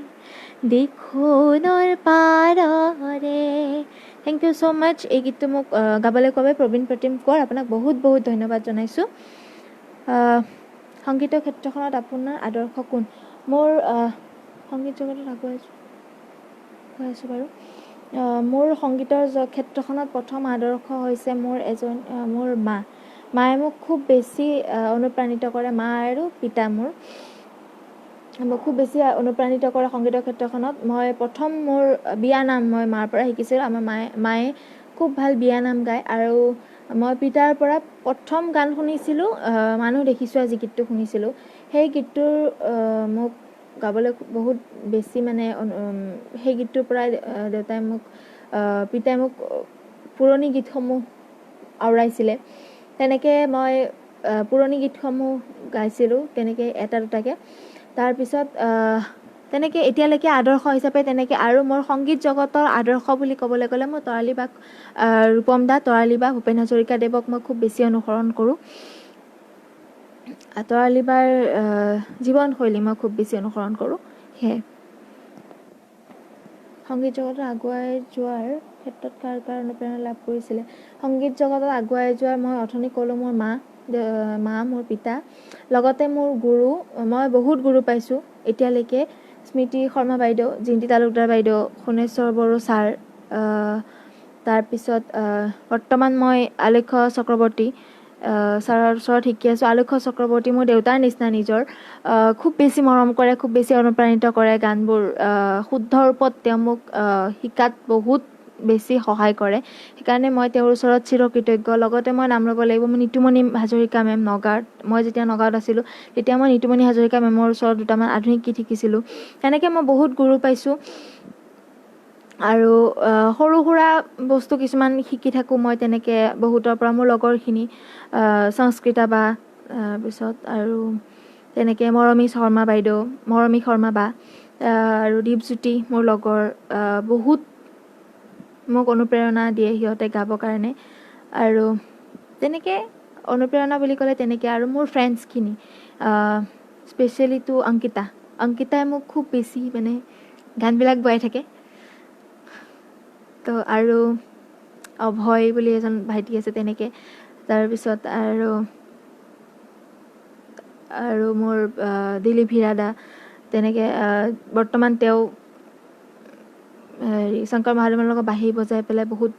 দিখৌ নৈৰ পাৰৰে। Thank you so মাছ। এই গীতটো মোক গাবলৈ কোৱাৰ বাবে প্ৰবীণ প্ৰতিম কোঁৱৰ, আপোনাক বহুত বহুত ধন্যবাদ জনাইছোঁ। সংগীতৰ ক্ষেত্ৰখনত আপোনাৰ আদৰ্শ কোন? মোৰ সংগীত জগতত আগুৱাই গৈ আছোঁ বাৰু। মোৰ সংগীতৰ ক্ষেত্ৰখনত প্ৰথম আদৰ্শ হৈছে মোৰ এজন মোৰ মা। মায়ে মোক খুব বেছি অনুপ্ৰাণিত কৰে। মা আৰু পিতা মোৰ মোক খুব বেছি অনুপ্ৰাণিত কৰে সংগীতৰ ক্ষেত্ৰখনত। মই প্ৰথম মোৰ বিয়ানাম মই মাৰ পৰা শিকিছিলোঁ। আমাৰ মায়ে খুব ভাল বিয়ানাম গায়। আৰু মই পিতাৰ পৰা প্ৰথম গান শুনিছিলোঁ, মানুহ দেখিছোঁ আজি গীতটো শুনিছিলোঁ। সেই গীতটোৰ মোক গাবলৈ বহুত বেছি মানে সেই গীতটোৰ পৰাই দেউতাই মোক, পিতাই মোক পুৰণি গীতসমূহ আওৰাইছিলে। তেনেকৈ মই পুৰণি গীতসমূহ গাইছিলোঁ তেনেকৈ এটা দুটাকৈ। তাৰপিছত তেনেকৈ এতিয়ালৈকে আদৰ্শ হিচাপে তেনেকৈ। আৰু মোৰ সংগীত জগতৰ আদৰ্শ বুলি ক'বলৈ গ'লে মই তৰালী বাক, ৰূপম দা, তৰালী বা, ভূপেন হাজৰিকাদেৱক মই খুব বেছি অনুসৰণ কৰোঁ। তৰালী বাৰ জীৱনশৈলী মই খুব বেছি অনুসৰণ কৰোঁ। সেয়াই। সংগীত জগতত আগুৱাই যোৱাৰ ক্ষেত্ৰত কাৰ কাৰ অনুপ্ৰেৰণা লাভ কৰিছিলে? সংগীত জগতত আগুৱাই যোৱাৰ মই অথনি ক'লোঁ, মোৰ মা, মোৰ পিতা, লগতে মোৰ গুৰু। মই বহুত গুৰু পাইছোঁ এতিয়ালৈকে। স্মৃতি শৰ্মা বাইদেউ, জিন্তি তালুকদাৰ বাইদেউ, সোণেশ্বৰ বড়ো ছাৰ, তাৰপিছত বৰ্তমান মই আলেক্ষ্য চক্ৰৱৰ্তী ছাৰৰ ওচৰত শিকি আছোঁ। আলেক্ষ্য চক্ৰৱৰ্তী মোৰ দেউতাৰ নিচিনা নিজৰ, খুব বেছি মৰম কৰে, খুব বেছি অনুপ্ৰাণিত কৰে। গানবোৰ শুদ্ধ ৰূপত তেওঁ মোক শিকাত বহুত বেছি সহায় কৰে, সেইকাৰণে মই তেওঁৰ ওচৰত চিৰকৃতজ্ঞ। লগতে মই নাম ল'ব লাগিব মোৰ নিতুমণি হাজৰিকা মেম। নগাঁৱত মই যেতিয়া নগাঁৱত আছিলোঁ, তেতিয়া মই নিতুমণি হাজৰিকা মেমৰ ওচৰত দুটামান আধুনিক গীত শিকিছিলোঁ। তেনেকৈ মই বহুত গুৰু পাইছোঁ আৰু সৰু সুৰা বস্তু কিছুমান শিকি থাকোঁ মই তেনেকৈ বহুতৰ পৰা। মোৰ লগৰখিনি, সংস্কৃতা বা, তাৰপিছত আৰু তেনেকৈ মৰমী শৰ্মা বাইদেউ, মৰমী শৰ্মা বা, আৰু দীপজ্যোতি মোৰ লগৰ, বহুত মোক অনুপ্ৰেৰণা দিয়ে সিহঁতে গাবৰ কাৰণে। আৰু তেনেকৈ অনুপ্ৰেৰণা বুলি ক'লে তেনেকৈ আৰু মোৰ ফ্ৰেণ্ডছখিনি, স্পেচিয়েলিটো অংকিতা, অংকিতাই মোক খুব বেছি মানে গানবিলাক গোৱাই থাকে। তো আৰু অভয় বুলি এজন ভাইটি আছে তেনেকৈ। তাৰপিছত আৰু আৰু মোৰ দিলীপ হীৰাদা, তেনেকৈ বৰ্তমান তেওঁ হেৰি শংকৰ মহাদেৱৰ লগত বাঁহী বজাই পেলাই বহুত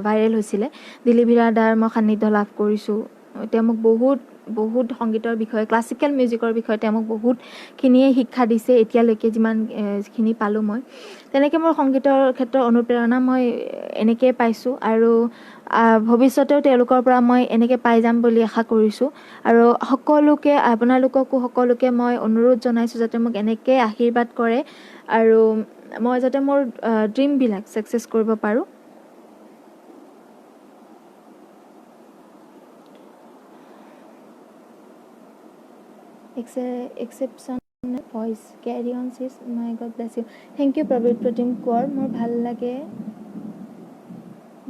ভাইৰেল হৈছিলে। দিলীপ হীৰাদাৰ মই সান্নিধ্য লাভ কৰিছোঁ। তেওঁ মোক বহুত বহুত সংগীতৰ বিষয়ে, ক্লাছিকেল মিউজিকৰ বিষয়ে তেওঁ মোক বহুতখিনিয়ে শিক্ষা দিছে এতিয়ালৈকে যিমানখিনি পালোঁ মই। তেনেকৈ মোৰ সংগীতৰ ক্ষেত্ৰত অনুপ্ৰেৰণা মই এনেকৈয়ে পাইছোঁ আৰু ভৱিষ্যতেও তেওঁলোকৰ পৰা মই এনেকৈ পাই যাম বুলি আশা কৰিছোঁ। আৰু সকলোকে, আপোনালোককো সকলোকে মই অনুৰোধ জনাইছোঁ যাতে মোক এনেকৈয়ে আশীৰ্বাদ কৰে আৰু মই যাতে মোৰ ড্ৰিমবিলাক ছাকচেছ কৰিব পাৰোঁ। Exceptional voice, carry on sis, my God bless you. Thank you Prabir Pratim Konwar, মোৰ ভাল লাগে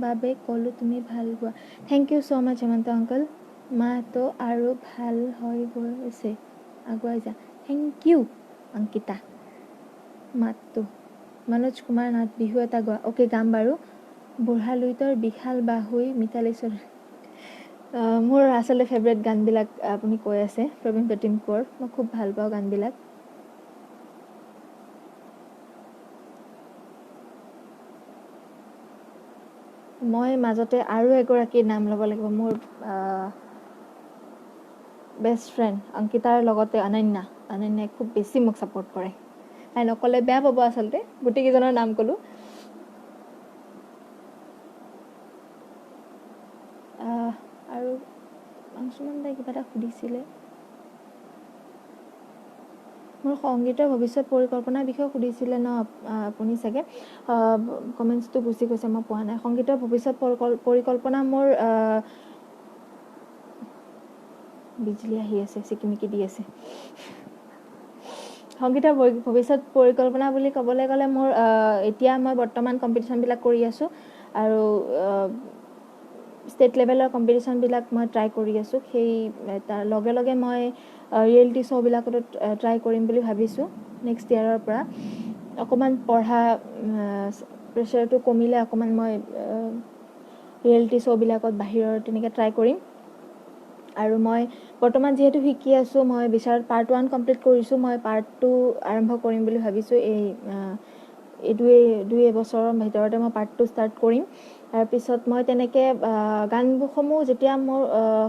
বাবে ক'লোঁ তুমি ভাল গোৱা। Thank you so much Hemanta uncle. মাহটো আৰু ভাল হৈ গৈছে, আগুৱাই যা। Thank you Ankita. মাতটো মনোজ কুমাৰ নাথ, বিহু এটা গোৱা। অ'কে, গাম বাৰু। বুঢ়া লুইতৰ বিশাল বাহুই মিতালী চৌধুৰী। মোৰ আচলতে ফেভৰেট গানবিলাক আপুনি কৈ আছে প্ৰবীণ প্ৰতিম কোঁৱৰ, মই খুব ভাল পাওঁ গানবিলাক। মই মাজতে আৰু এগৰাকীৰ নাম ল'ব লাগিব, মোৰ বেষ্ট ফ্ৰেণ্ড অংকিতাৰ লগতে অনন্যা। অনন্যাই খুব বেছি মোক ছাপোৰ্ট কৰে। তাই নক'লে বেয়া পাব, আচলতে গোটেইকেইজনৰ নাম ক'লোঁ। আৰু অংশুমান দাই কিবা এটা সুধিছিলে, মোৰ সংগীতৰ ভৱিষ্যত পৰিকল্পনাৰ বিষয়ে সুধিছিলে ন আপুনি চাগে, কমেণ্টছটো গুচি গৈছে, মই পোৱা নাই। সংগীতৰ ভৱিষ্যত পৰিকল্পনা মোৰ, বিজুলী আহি আছে, চিকিমিকি দি আছে। সংগীতৰ ভৱিষ্যত পৰিকল্পনা বুলি ক'বলৈ গ'লে মোৰ এতিয়া মই বৰ্তমান কম্পিটিশ্যনবিলাক কৰি আছোঁ আৰু ষ্টেট লেভেলৰ কম্পিটিশ্যনবিলাক মই ট্ৰাই কৰি আছোঁ। সেই তাৰ লগে লগে মই ৰিয়েলিটি শ্ব'বিলাকতো ট্ৰাই কৰিম বুলি ভাবিছোঁ নেক্সট ইয়েৰৰ পৰা। অকণমান পঢ়া প্ৰেছাৰটো কমিলে অকণমান মই ৰিয়েলিটি শ্ব'বিলাকত বাহিৰৰ তেনেকৈ ট্ৰাই কৰিম। আৰু মই বৰ্তমান যিহেতু শিকি আছোঁ, মই বিশাৰদ পাৰ্ট 1 কমপ্লিট কৰিছোঁ, মই পাৰ্ট 2 আৰম্ভ কৰিম বুলি ভাবিছোঁ। এই এই দুই এবছৰৰ ভিতৰতে মই পাৰ্ট 2 ষ্টাৰ্ট কৰিম। তাৰপিছত মই তেনেকৈ গানসমূহ যেতিয়া মোৰ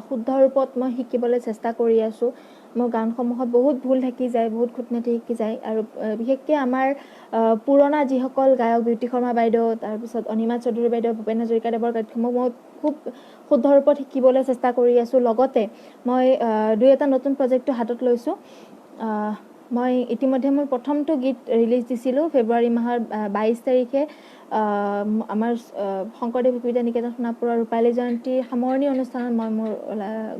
শুদ্ধ ৰূপত মই শিকিবলৈ চেষ্টা কৰি আছোঁ, মোৰ গানসমূহত বহুত ভুল থাকি যায়, বহুত খুঁটিনাটি শিকি যায়। আৰু বিশেষকৈ আমাৰ পুৰণা যিসকল গায়ক, বিউটি শৰ্মা বাইদেউ, তাৰপিছত অনিমা চৌধুৰী বাইদেউ, ভূপেন হাজৰিকাদেৱৰ গানসমূহ মই খুব শুদ্ধ ৰূপত শিকিবলৈ চেষ্টা কৰি আছোঁ। লগতে মই দুই এটা নতুন প্ৰজেক্টটো হাতত লৈছোঁ। মই ইতিমধ্যে মোৰ প্ৰথমটো গীত ৰিলিজ দিছিলোঁ ফেব্ৰুৱাৰী মাহৰ 22 তাৰিখে, আমাৰ শংকৰদেৱ শিশু নিকেতন সোণাপুৰৰ ৰূপালী জয়ন্তীৰ সামৰণি অনুষ্ঠানত মই মোৰ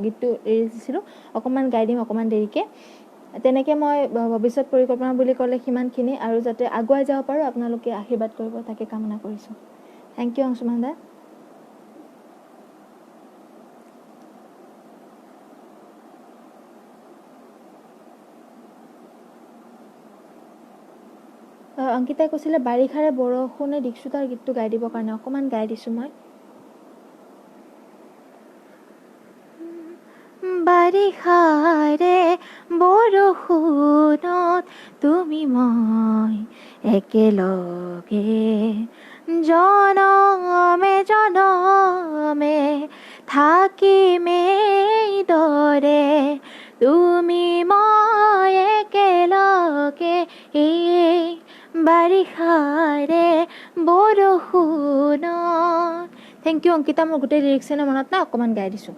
গীতটো ৰিলিজ দিছিলোঁ। অকণমান গাই দিম অকণমান দেৰিকৈ। তেনেকৈ মই ভৱিষ্যত পৰিকল্পনা বুলি ক'লে সিমানখিনি, আৰু যাতে আগুৱাই যাব পাৰোঁ আপোনালোকে আশীৰ্বাদ কৰিব তাকে কামনা কৰিছোঁ। Thank U Anshuman দা। অংকিতাই কৈছিলে বাৰিষাৰে বৰষুণে দীক্ষিতাৰ গীতটো গাই দিবৰ কাৰণে, অকণমান গাই দিছোঁ মই। বাৰিষাৰে বৰষুণত তুমি মই একেলগে জনমে জনমে থাকিম এইদৰে, তুমি মই একেলগে এই বাৰিষাৰে বৰষুণত। Thank U Ankita, মোৰ গোটেই লিৰিক্সখিনি মনত নাই, অকণমান গাই দিছোঁ।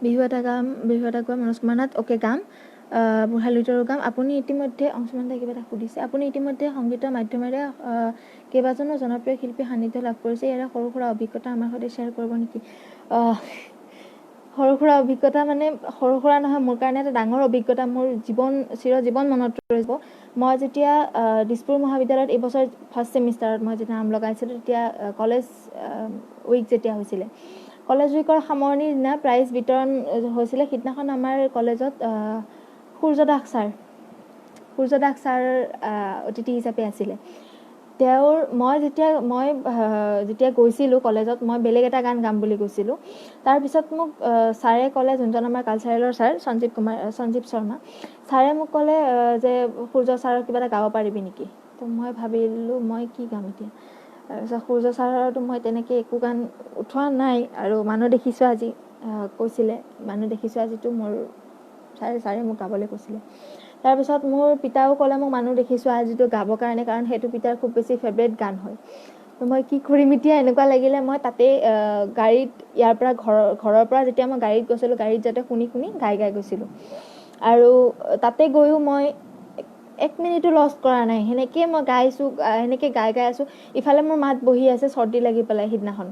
বিহু এটা গাম, বিহু এটা গোৱা মনোজ কুমাৰ নাথ, অ'কে গাম। বুঢ়া লুইতৰো গাম। আপুনি ইতিমধ্যে, অংশুমান দাই কিবা এটা সুধিছে, আপুনি ইতিমধ্যে সংগীতৰ মাধ্যমেৰে কেইবাজনো জনপ্ৰিয় শিল্পীৰ সান্নিধ্য লাভ কৰিছে, ইয়াৰে সৰু সুৰা অভিজ্ঞতা আমাৰ সৈতে শ্বেয়াৰ কৰিব নেকি? সৰু সুৰা অভিজ্ঞতা মানে সৰু সুৰা নহয়, মোৰ কাৰণে এটা ডাঙৰ অভিজ্ঞতা, মোৰ জীৱন চিৰজীৱন মনত ৰৈ যাব। মই যেতিয়া দিছপুৰ মহাবিদ্যালয়ত এইবছৰ ফাৰ্ষ্ট ছেমিষ্টাৰত মই যেতিয়া নাম লগাইছিলোঁ, তেতিয়া কলেজ উইক যেতিয়া হৈছিলে, কলেজ উইকৰ সামৰণিৰ দিনা প্ৰাইজ বিতৰণ হৈছিলে। সিদিনাখন আমাৰ কলেজত সূৰ্য দাস ছাৰ অতিথি হিচাপে আছিলে। তেওঁৰ মই যেতিয়া গৈছিলোঁ কলেজত, মই বেলেগ এটা গান গাম বুলি গৈছিলোঁ। তাৰপিছত মোক ছাৰে ক'লে, যোনজন আমাৰ কালচাৰেলৰ ছাৰ সঞ্জীৱ কুমাৰ, সঞ্জীৱ শৰ্মা ছাৰে মোক ক'লে যে সূৰ্য ছাৰৰ কিবা এটা গাব পাৰিবি নেকি? তো মই ভাবিলোঁ, মই কি গাম এতিয়া? তাৰপিছত সূৰ্য ছাৰৰতো মই তেনেকৈ একো গান উঠোৱা নাই আৰু মানুহ দেখিছোঁ আজি কৈছিলে, মানুহ দেখিছোঁ আজিতো মোৰ ছাৰে মোক গাবলৈ কৈছিলে। তাৰপিছত মোৰ পিতাও ক'লে মোক মানুহ দেখিছোঁ আজিতো গাবৰ কাৰণে, কাৰণ সেইটো পিতাৰ খুব বেছি ফেভৰেট গান হয়। তো মই কি কৰিম এতিয়া, এনেকুৱা লাগিলে। মই তাতেই গাড়ীত ইয়াৰ পৰা ঘৰৰ পৰা যেতিয়া মই গাড়ীত গৈছিলোঁ, গাড়ীত যাতে শুনি শুনি গাই গাই গৈছিলোঁ আৰু তাতে গৈও মই এক মিনিটো লছ কৰা নাই। সেনেকৈয়ে মই গাইছোঁ, সেনেকৈ গাই গাই আছোঁ। ইফালে মোৰ মাত বহি আছে চৰ্দি লাগি পেলাই সিদিনাখন,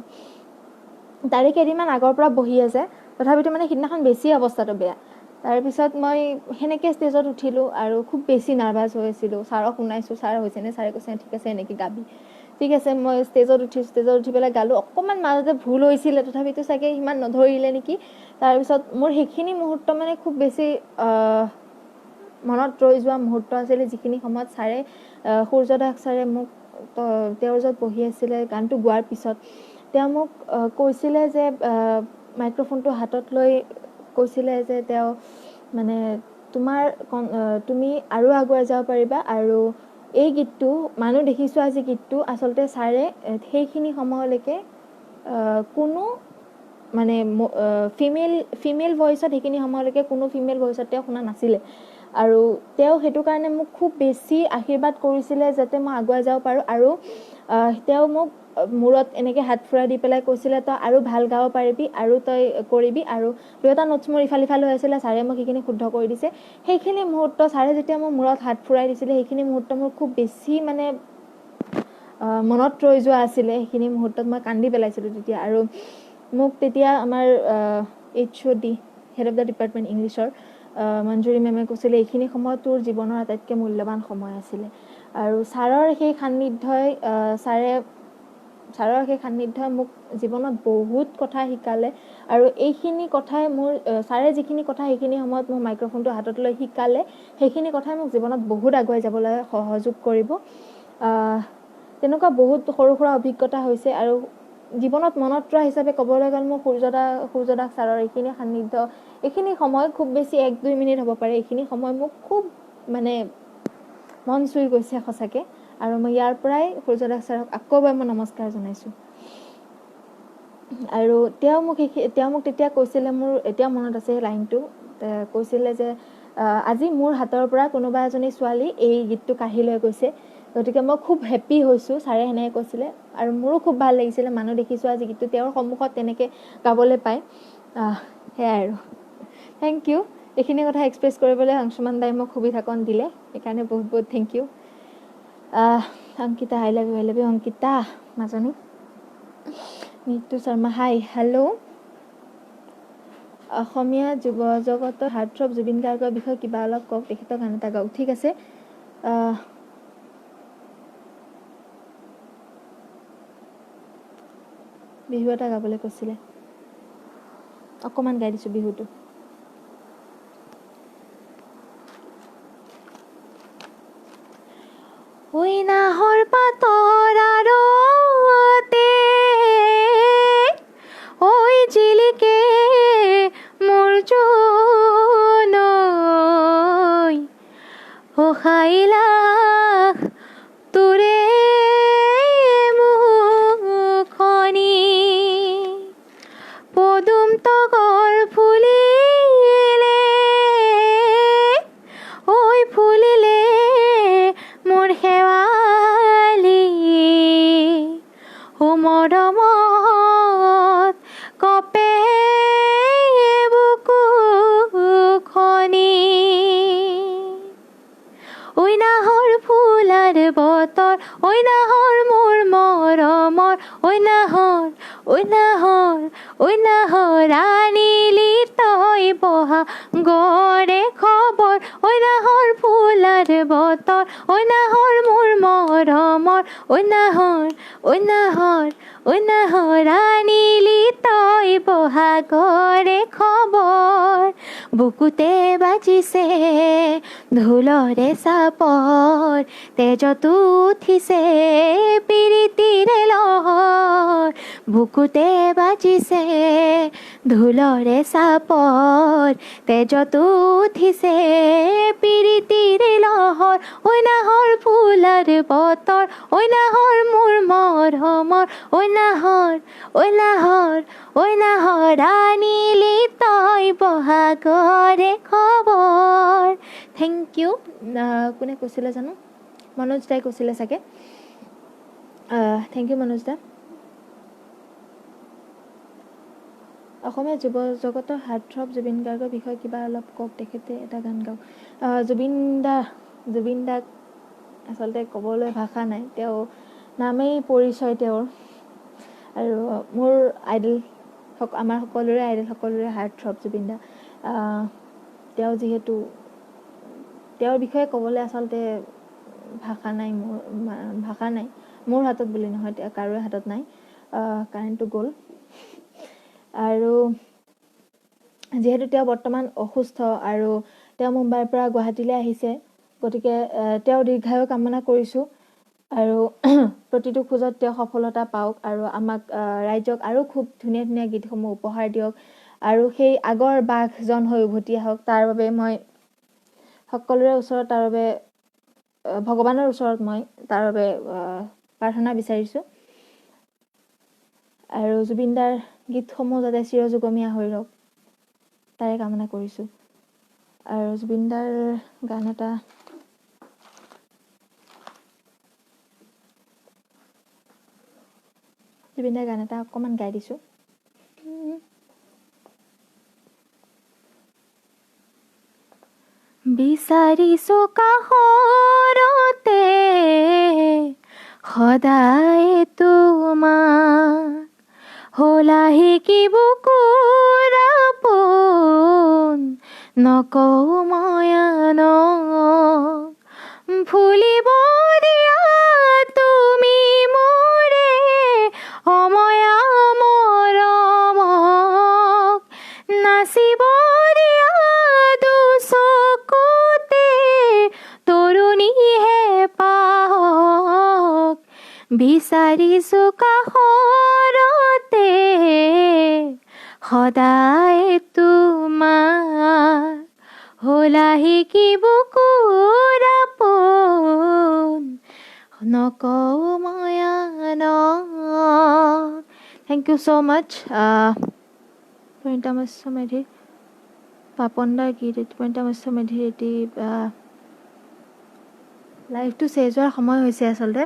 তাৰে কেইদিনমান আগৰ পৰা বহি আছে, তথাপিতো মানে সিদিনাখন বেছি অৱস্থাটো বেয়া। তাৰপিছত মই সেনেকৈ ষ্টেজত উঠিলোঁ আৰু খুব বেছি নাৰ্ভাছ হৈ আছিলোঁ। ছাৰক শুনাইছোঁ, ছাৰ হৈছেনে? ছাৰে কৈছে, ঠিক আছে, এনেকৈ গাবি। ঠিক আছে, মই ষ্টেজত উঠিছোঁ। ষ্টেজত উঠি পেলাই গালোঁ। অকণমান মাজতে ভুল হৈছিলে, তথাপিতো চাগে সিমান নধৰিলে নেকি। তাৰপিছত মোৰ সেইখিনি মুহূৰ্ত মানে খুব বেছি মনত ৰৈ যোৱা মুহূৰ্ত আছিলে, যিখিনি সময়ত ছাৰে, সূৰ্য দাস ছাৰে মোক, তেওঁৰ য'ত বহি আছিলে, গানটো গোৱাৰ পিছত তেওঁ মোক কৈছিলে যে, মাইক্ৰফোনটো হাতত লৈ কৈছিলে যে তেওঁ মানে তোমাৰ তুমি আৰু আগুৱাই যাব পাৰিবা। আৰু এই গীতটো, মানুহ দেখিছোঁ আজি গীতটো আচলতে ছাৰে সেইখিনি সময়লৈকে কোনো মানে ফিমেল ফিমেল ভইচত, সেইখিনি সময়লৈকে কোনো ফিমেল ভইচত তেওঁ শুনা নাছিলে। আৰু তেওঁ সেইটো কাৰণে মোক খুব বেছি আশীৰ্বাদ কৰিছিলে যাতে মই আগুৱাই যাব পাৰোঁ। আৰু তেওঁ মোক মূৰত এনেকৈ হাত ফুৰাই দি পেলাই কৈছিলে, তই আৰু ভাল গাব পাৰিবি আৰু তই কৰিবি। আৰু দুই এটা নোটছ মোৰ ইফাল সিফাল হৈ আছিলে, ছাৰে মোক সেইখিনি শুদ্ধ কৰি দিছে। সেইখিনি মুহূৰ্ত, ছাৰে যেতিয়া মোৰ মূৰত হাত ফুৰাই দিছিলে, সেইখিনি মুহূৰ্ত মোৰ খুব বেছি মানে মনত ৰৈ যোৱা আছিলে। সেইখিনি মুহূৰ্তত মই কান্দি পেলাইছিলোঁ তেতিয়া। আৰু মোক তেতিয়া আমাৰ HOD, head of the department ইংলিছৰ মঞ্জুৰি মেমে কৈছিলে, এইখিনি সময় তোৰ জীৱনৰ আটাইতকৈ মূল্যৱান সময় আছিলে। আৰু ছাৰৰ সেই সান্নিধ্যই মোক জীৱনত বহুত কথা শিকালে। আৰু এইখিনি কথাই মোৰ, ছাৰে যিখিনি কথা সেইখিনি সময়ত মোক মাইক্ৰফোনটো হাতত লৈ শিকালে, সেইখিনি কথাই মোক জীৱনত বহুত আগুৱাই যাবলৈ সহযোগ কৰিব। তেনেকুৱা বহুত সৰু সুৰা অভিজ্ঞতা হৈছে। আৰু জীৱনত মনত ৰোৱা হিচাপে ক'বলৈ গ'লে মোৰ সূৰ্যদাস ছাৰৰ এইখিনি সান্নিধ্য, এইখিনি সময় খুব বেছি 1-2 মিনিট হ'ব পাৰে, এইখিনি সময় মোক খুব মানে মন চুই গৈছে সঁচাকৈ। আৰু মই ইয়াৰ পৰাই সূৰ্যদাস ছাৰক আকৌ এবাৰ মই নমস্কাৰ জনাইছোঁ। আৰু তেওঁ মোক তেতিয়া কৈছিলে, মোৰ এতিয়াও মনত আছে সেই লাইনটো, কৈছিলে যে আজি মোৰ হাতৰ পৰা কোনোবা এজনী ছোৱালী এই গীতটো কাঢ়ি লৈ গৈছে, গতিকে মই খুব হেপ্পী হৈছোঁ। ছাৰে সেনেকৈ কৈছিলে আৰু মোৰো খুব ভাল লাগিছিলে মানুহ দেখিছোঁ আজি গীতটো তেওঁৰ সন্মুখত তেনেকৈ গাবলৈ পাই। সেয়াই আৰু thank U. এইখিনি কথা এক্সপ্ৰেছ কৰিবলৈ অংশুমান দাই মোক সুবিধাকণ দিলে, সেইকাৰণে বহুত বহুত thank U. Ankita, I love you, I love you Ankita মাজনী। নিতু শৰ্মা, হাই, হেল্ল'। অসমীয়া যুৱ জগতৰ হাৰ্টথ্ৰব জুবিন গাৰ্গৰ বিষয়ে কিবা অলপ কওক, তেখেতৰ গান এটা গাওক। ঠিক আছে। বিহু এটা গাবলৈ কৈছিলে, অকণমান গাই দিছোঁ বিহুটো। ঐ নাহৰ পাতৰ আঁৰতে ঐ জিলিকে মোৰ জোন ঐ, সাইলাখ তোৰে মুখনি, পদুম তগৰ ফুলিলে ঐ, ফুলিলে মোৰ শেৱালি, মৰমত কঁপে বুকুখনি। ঐ নাহৰ ফুলাৰ বতৰ, ঐ নাহৰ মোৰ মৰমৰ, ঐ নাহৰ, ঐ নাহৰ, ঐ নাহৰ। বহাগৰে খবৰ, ঐ নাহৰ ফুলাৰ বতৰ, ঐ নাহৰ মোৰ মৰমৰ, ঐ নাহৰ, ঐ নাহৰ, ঐ নাহৰ আনিলি তই বহাগৰে খবৰ। বুকুতে বাজিছে ঢোলৰে চাপৰ, তেজতো উঠিছে পিৰিতিৰে লহৰ। বুকুতে বাজিছে ঢোলৰে চাপৰ, তেজতো উঠিছে পিৰিতিৰে লহৰ। ঐ নাহৰ ফুলাৰ বতৰ, ঐ নাহৰ মোৰ মৰমৰ, ঐ নাহৰ, ঐ নাহৰ, ঐ নাহৰ আনিলি তই বহাগৰে খবৰ। Thank U. কোনে কৈছিলে জানো? মনোজ দাই কৈছিলে চাগে। Thank U Manoj দা। অসমীয়া যুৱ জগতৰ হাৰ্টথ্ৰব জুবিন গাৰ্গৰ বিষয়ে কিবা অলপ কওক, তেখেতে এটা গান গাওক। জুবিন দাক আচলতে ক'বলৈ ভাষা নাই, তেওঁ নামেই পৰিচয় তেওঁৰ, আৰু মোৰ আইডল, আমাৰ সকলোৰে আইডল, সকলোৰে হাৰ্টথ্ৰব জুবিন দা। তেওঁ যিহেতু, তেওঁৰ বিষয়ে ক'বলৈ আচলতে ভাষা নাই, মোৰ ভাষা নাই, মোৰ হাতত বুলি নহয়, কাৰোৰে হাতত নাই। কাৰেণ্টটো গ'ল। আৰু যিহেতু তেওঁ বৰ্তমান অসুস্থ আৰু তেওঁ মুম্বাইৰ পৰা গুৱাহাটীলৈ আহিছে, গতিকে তেওঁ দীৰ্ঘায়ু কামনা কৰিছোঁ আৰু প্ৰতিটো খোজত তেওঁ সফলতা পাওক আৰু আমাক ৰাইজক আৰু খুব ধুনীয়া ধুনীয়া গীতসমূহ উপহাৰ দিয়ক আৰু সেই আগৰ বাঘজন হৈ উভতি আহক। তাৰ বাবে মই সকলোৰে ওচৰত, তাৰ বাবে ভগৱানৰ ওচৰত মই তাৰ বাবে প্ৰাৰ্থনা বিচাৰিছোঁ। আৰু জুবিনদাৰ গীতসমূহ যাতে চিৰযুগমীয়া হৈ ৰওক তাৰে কামনা কৰিছোঁ। আৰু জুবিনদাৰ গান এটা, জুবিনদাৰ গান এটা অকণমান গাই দিছোঁ। বিচাৰিছো কাষৰতে সদায় তোমাক, হলাহি কি বুকুৰ আপোন নকওঁ মই আনক। ফুলিব দিয়া তুমি মোৰে অময়া মৰমক, নাচিব দিয়া দুচকুতে তৰুণী হেঁপাহক। বিচাৰিছো কাষৰতে সদায় তোমাক, হলাহি কি বুকুৰ আপোন নকওঁ মই আনক। Thank you so much. Pranita Matsya Medhi, Papan দাৰ গীত, প্ৰণীতা মৎস্য মেধিৰ এটি লাইভটো শেষ হোৱাৰ সময় হৈছে আচলতে।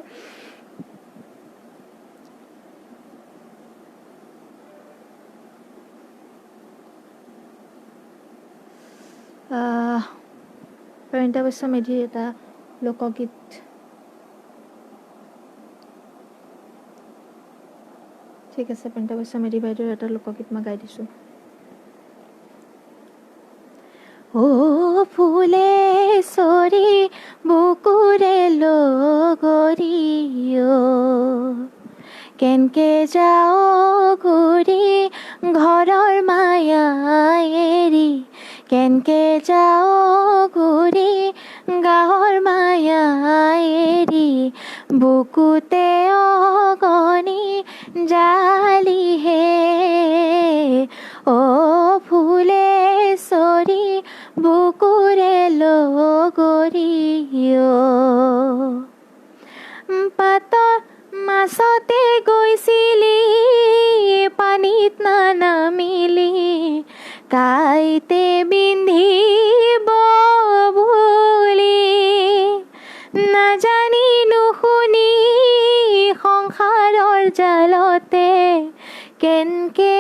প্ৰণীতা বৈশ্য মেধিৰ এটা লোকগীত। ঠিক আছে, প্ৰণীতা বৈশ্য মেধি বাইদেউৰ এটা লোকগীত মই গাই দিছোঁ। ও ফুলেশ্বৰী বুকুৰে লগৰী অ, কেনকে যাওঁ ঘূৰি ঘৰৰ মায়া এৰি, কেনকে যাওঁ ঘূৰি গাঁৱৰ মায়া এৰি, বুকুতে অগনি জালিহে। ও ফুলেশ্বৰী বুকুৰে লগৰী অ। পাতৰ মাছতে গৈছিলি পানীত নানামিলি, কাইতে বিন্ধিব বুলি নাজানি নুশুনি সংসাৰৰ জালতে কেনকে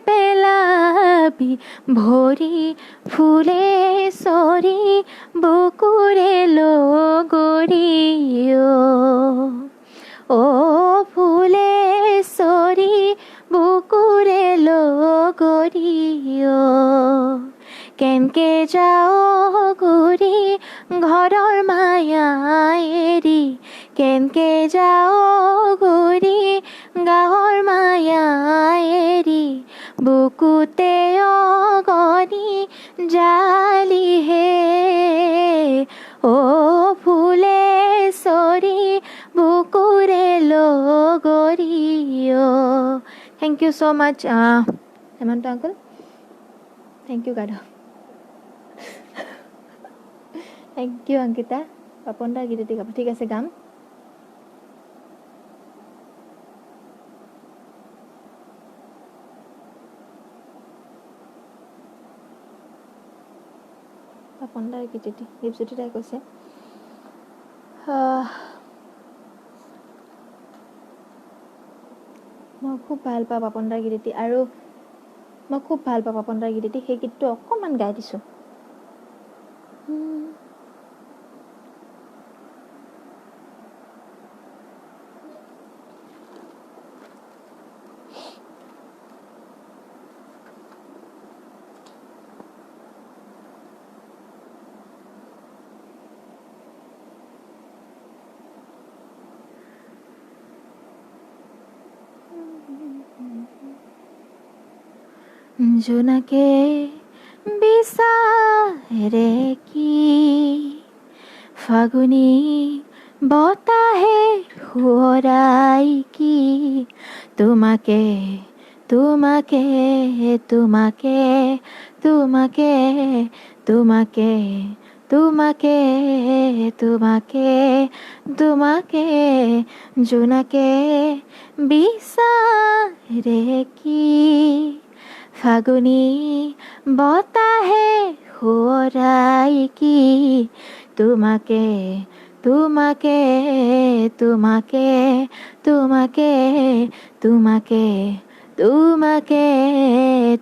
পেলাবি ভৰি। ফুলেশ্বৰী বুকুৰে লগৰী অ, ও ফুলেশ্বৰী বুকুৰে লগৰী অ। কেনকে যাও ঘূৰি ঘৰৰ মায়া এৰি, কেনকে যাও ঘূৰি গাঁৱৰ মায়া এৰি, বুকুতে অগনি জালিহে, অ ফুলেশ্বৰী বুকুৰে লগৰী অ। Thank you so much Hemanta uncle, thank you গাধ, thank U Ankita. Papon দা গীত এটি গাব, ঠিক আছে গাম। পাপন দাৰ গীত এটি দীপজ্যোতি দাই কৈছে। মই খুব ভাল পাওঁ পাপন দাৰ গীত এটি, আৰু মই খুব ভাল পাওঁ পাপন দাৰ গীত এটি, সেই গীতটো অকণমান গাই দিছোঁ। জোনাকে বিচাৰে কি, ফাগুনী বতাহে সোঁৱৰাই কি, তোমাকে তোমাকে তোমাকে তোমাকে তোমাকে তোমাকে তোমাকে তোমাকে, জোনাকে বিচাৰে কি, ফাগুনী বতাহে সোঁৱৰাই কি, তোমাকে তোমাকে তোমাকে তোমাকে তোমাকে তোমাকে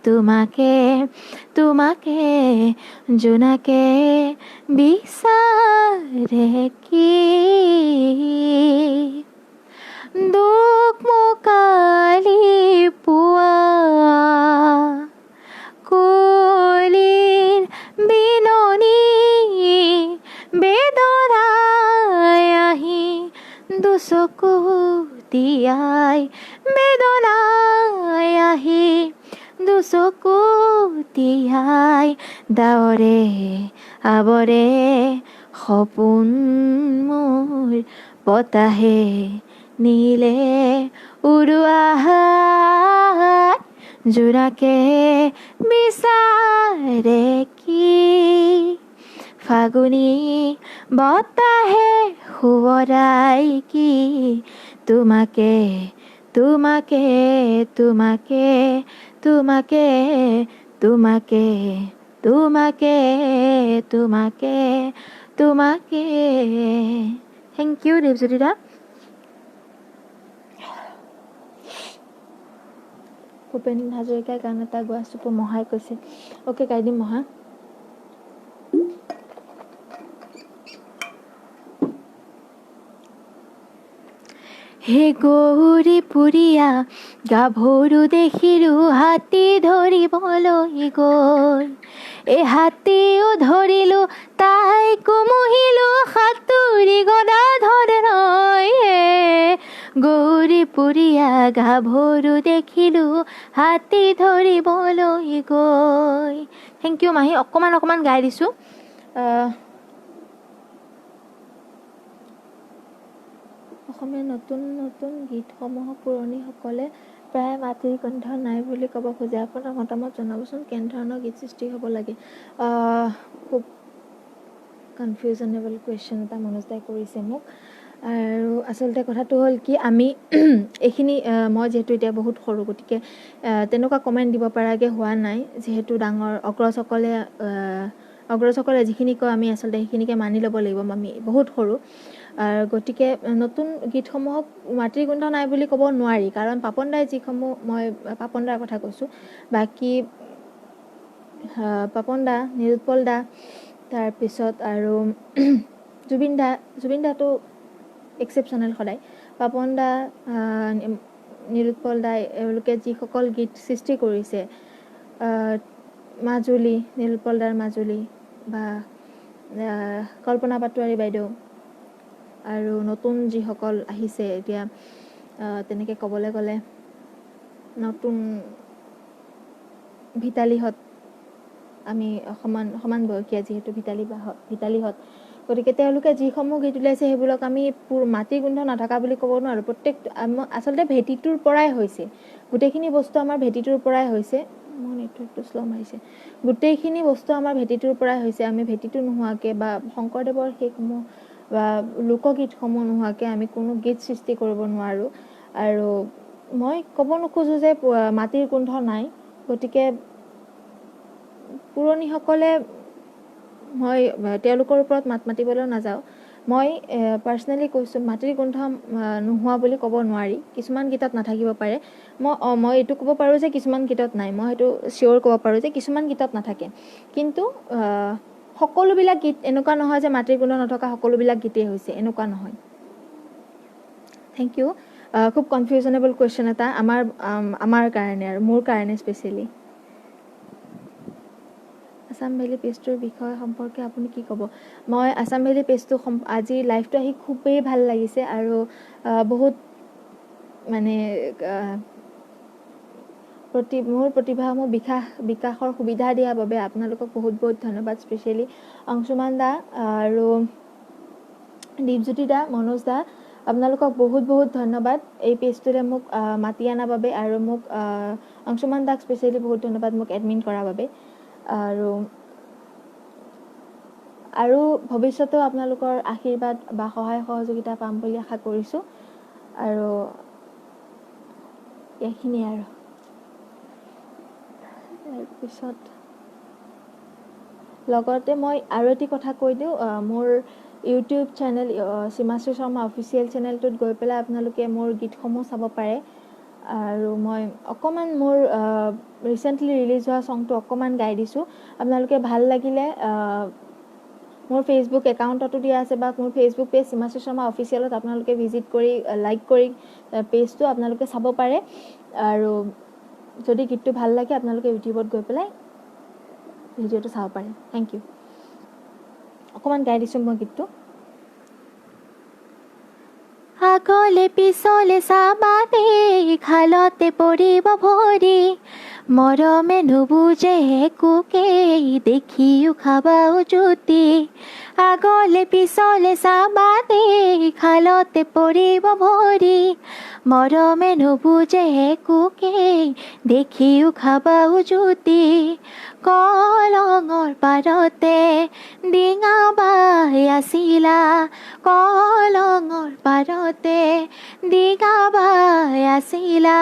তোমাকে তোমাকে, জোনাকে বিচাৰে কি, দুখ মোকালি পোৱা কুলিৰ বিননি বেদনাই আহি দুচকু তিয়াই, বেদনাই আহি দুচকু তিয়াই, ডাৱৰে আৱৰে সপোন মোৰ বতাহে নীলে উৰুৱাই, জোনাকে বিচাৰে কি, ফাগুনী বতাহে সোঁৱৰাই কি, তোমাকে তোমাকে তোমাকে তোমাকে তোমাকে তোমাকে তোমাকে তোমাকে। Thank U Dipjyoti দা। ভূপেন হাজৰিকাই গান এটা গোৱা চুপু মহাই কৈছে, অ'কে গাই দিম মহা। হে গৌৰী পুৰীয়া গাভৰু দেখিলো হাতী ধৰিবলৈ গৈ, এ হাতীও ধৰিলো তাই কুমুহিলো সাঁতুৰি গদাধৰ নৈ, গৌৰী পুৰীয়া গাভৰু দেখিলো হাতী ধৰিবলৈ গৈ। Thank U মাহী, অকণমান অকণমান গাই দিছোঁ। অসমীয়া নতুন নতুন গীতসমূহক পুৰণিসকলে প্ৰায় মাটিৰ গোন্ধ নাই বুলি ক'ব খোজে, আপোনাৰ মতামত জনাবচোন, কেনেধৰণৰ গীত সৃষ্টি হ'ব লাগে? খুব কনফিউজনেবল কুৱেশ্যন এটা মনোজ দাই কৰিছে মোক। আৰু আচলতে কথাটো হ'ল কি, আমি এইখিনি মই যিহেতু এতিয়া বহুত সৰু, গতিকে তেনেকুৱা কমেণ্ট দিব পৰাকৈ হোৱা নাই, যিহেতু ডাঙৰ অগ্ৰজসকলে যিখিনি কয় আমি আচলতে সেইখিনিকে মানি ল'ব লাগিব, আমি বহুত সৰু। গতিকে নতুন গীতসমূহক মাটিৰ গোন্ধ নাই বুলি ক'ব নোৱাৰি, কাৰণ পাপন দাই যিসমূহ, মই পাপন দাৰ কথা কৈছোঁ, বাকী পাপন দা, নিলোৎপল দা, তাৰপিছত আৰু জুবিন দা, জুবিন দাটো এক্সেপশ্যনেল সদায়, পাপন দা, নিলোৎপল দা, এওঁলোকে যিসকল গীত সৃষ্টি কৰিছে মাজুলী, নীলোৎপল দাৰ মাজুলী বা কল্পনা পাটোৱাৰী বাইদেউ, আৰু নতুন যিসকল আহিছে এতিয়া তেনেকৈ ক'বলৈ গ'লে নতুন ভিতালীহঁত, আমি সমান সমান বয়সীয়া যিহেতু ভিতালীহঁত, গতিকে তেওঁলোকে যিসমূহ গীত উলিয়াইছে সেইবোৰক আমি মাটিৰ গোন্ধ নথকা বুলি ক'ব নোৱাৰোঁ। প্ৰত্যেক আচলতে ভেটিটোৰ পৰাই হৈছে, গোটেইখিনি বস্তু আমাৰ ভেটিটোৰ পৰাই হৈছে। মোৰ নেটৱৰ্কটো শ্ল' মাৰিছে। গোটেইখিনি বস্তু আমাৰ ভেটিটোৰ পৰাই হৈছে। আমি ভেটিটো নোহোৱাকৈ বা শংকৰদেৱৰ সেইসমূহ বা লোকগীতসমূহ নোহোৱাকৈ আমি কোনো গীত সৃষ্টি কৰিব নোৱাৰোঁ। আৰু মই ক'ব নোখোজোঁ যে মাটিৰ গোন্ধ নাই, গতিকে পুৰণিসকলে, মই তেওঁলোকৰ ওপৰত মাত মাতিবলৈও নাযাওঁ, মই পাৰ্চনেলি কৈছোঁ মাটিৰ গোন্ধ নোহোৱা বুলি ক'ব নোৱাৰি। কিছুমান গীতত নাথাকিব পাৰে, মই এইটো ক'ব পাৰোঁ যে কিছুমান গীতত নাই, মই সেইটো চিয়'ৰ ক'ব পাৰোঁ যে কিছুমান গীতত নাথাকে, কিন্তু সকলোবিলাক গীত এনেকুৱা নহয় যে মাটিৰ গোন্ধ নথকা সকলোবিলাক গীতেই হৈছে, এনেকুৱা নহয়। Thank U. খুব কনফিউজনেবল কুৱেশ্যন এটা আমাৰ আমাৰ কাৰণে আৰু মোৰ কাৰণে স্পেচিয়েলি। আছাম ভেলী পেজটোৰ বিষয় সম্পৰ্কে আপুনি কি ক'ব? মই আছাম ভেলী পেজটো আজি লাইভটো আহি খুবেই ভাল লাগিছে আৰু বহুত মানে মোৰ প্ৰতিভাসমূহ বিকাশৰ সুবিধা দিয়াৰ বাবে আপোনালোকক বহুত বহুত ধন্যবাদ। স্পেচিয়েলি অংশুমান দা আৰু দীপজ্যোতি দা, মনোজ দা, আপোনালোকক বহুত বহুত ধন্যবাদ এই পেজটোৰে মোক মাতি অনাৰ বাবে, আৰু মোক অংশুমান দাক স্পেচিয়েলি বহুত ধন্যবাদ মোক এডমিন কৰাৰ বাবে। আৰু আৰু ভৱিষ্যতেও আপোনালোকৰ আশীৰ্বাদ বা সহায় সহযোগিতা পাম বুলি আশা কৰিছোঁ। আৰু এইখিনিয়ে আৰু। তাৰপিছত লগতে মই আৰু এটি কথা কৈ দিওঁ, মোৰ YouTube channel Seemashree Sharma official চেনেলটোত গৈ পেলাই আপোনালোকে মোৰ গীতসমূহ চাব পাৰে। আৰু মই অকণমান মোৰ ৰিচেণ্টলি ৰিলিজ হোৱা ছংটো অকণমান গাই দিছোঁ, আপোনালোকে ভাল লাগিলে মোৰ ফেচবুক একাউণ্টতো দিয়া আছে বা মোৰ ফেচবুক পেজ সীমাশ্ৰী শৰ্মা অফিচিয়েলত আপোনালোকে ভিজিট কৰি লাইক কৰি পেজটো আপোনালোকে চাব পাৰে। আৰু যদি গীতটো ভাল লাগে আপোনালোকে ইউটিউবত গৈ পেলাই ভিডিঅ'টো চাব পাৰে। Thank U. অকণমান গাই দিছোঁ মই গীতটো। আগলে পিছলে চাবা দেই, খালতে পৰিব ভৰি, মৰমে নুবুজে একোকেই, দেখিও খাবা উজুতি। আগলে পিছলে চাবা দেই, খালতে পৰিব ভৰি, মৰমে নুবুজে একোকেই, দেখিও খাবা উজুতি। কলঙৰ পাৰতে ডিঙা বাই আছিলা, কলঙৰ পাৰতে ডিঙা বাই আছিলা,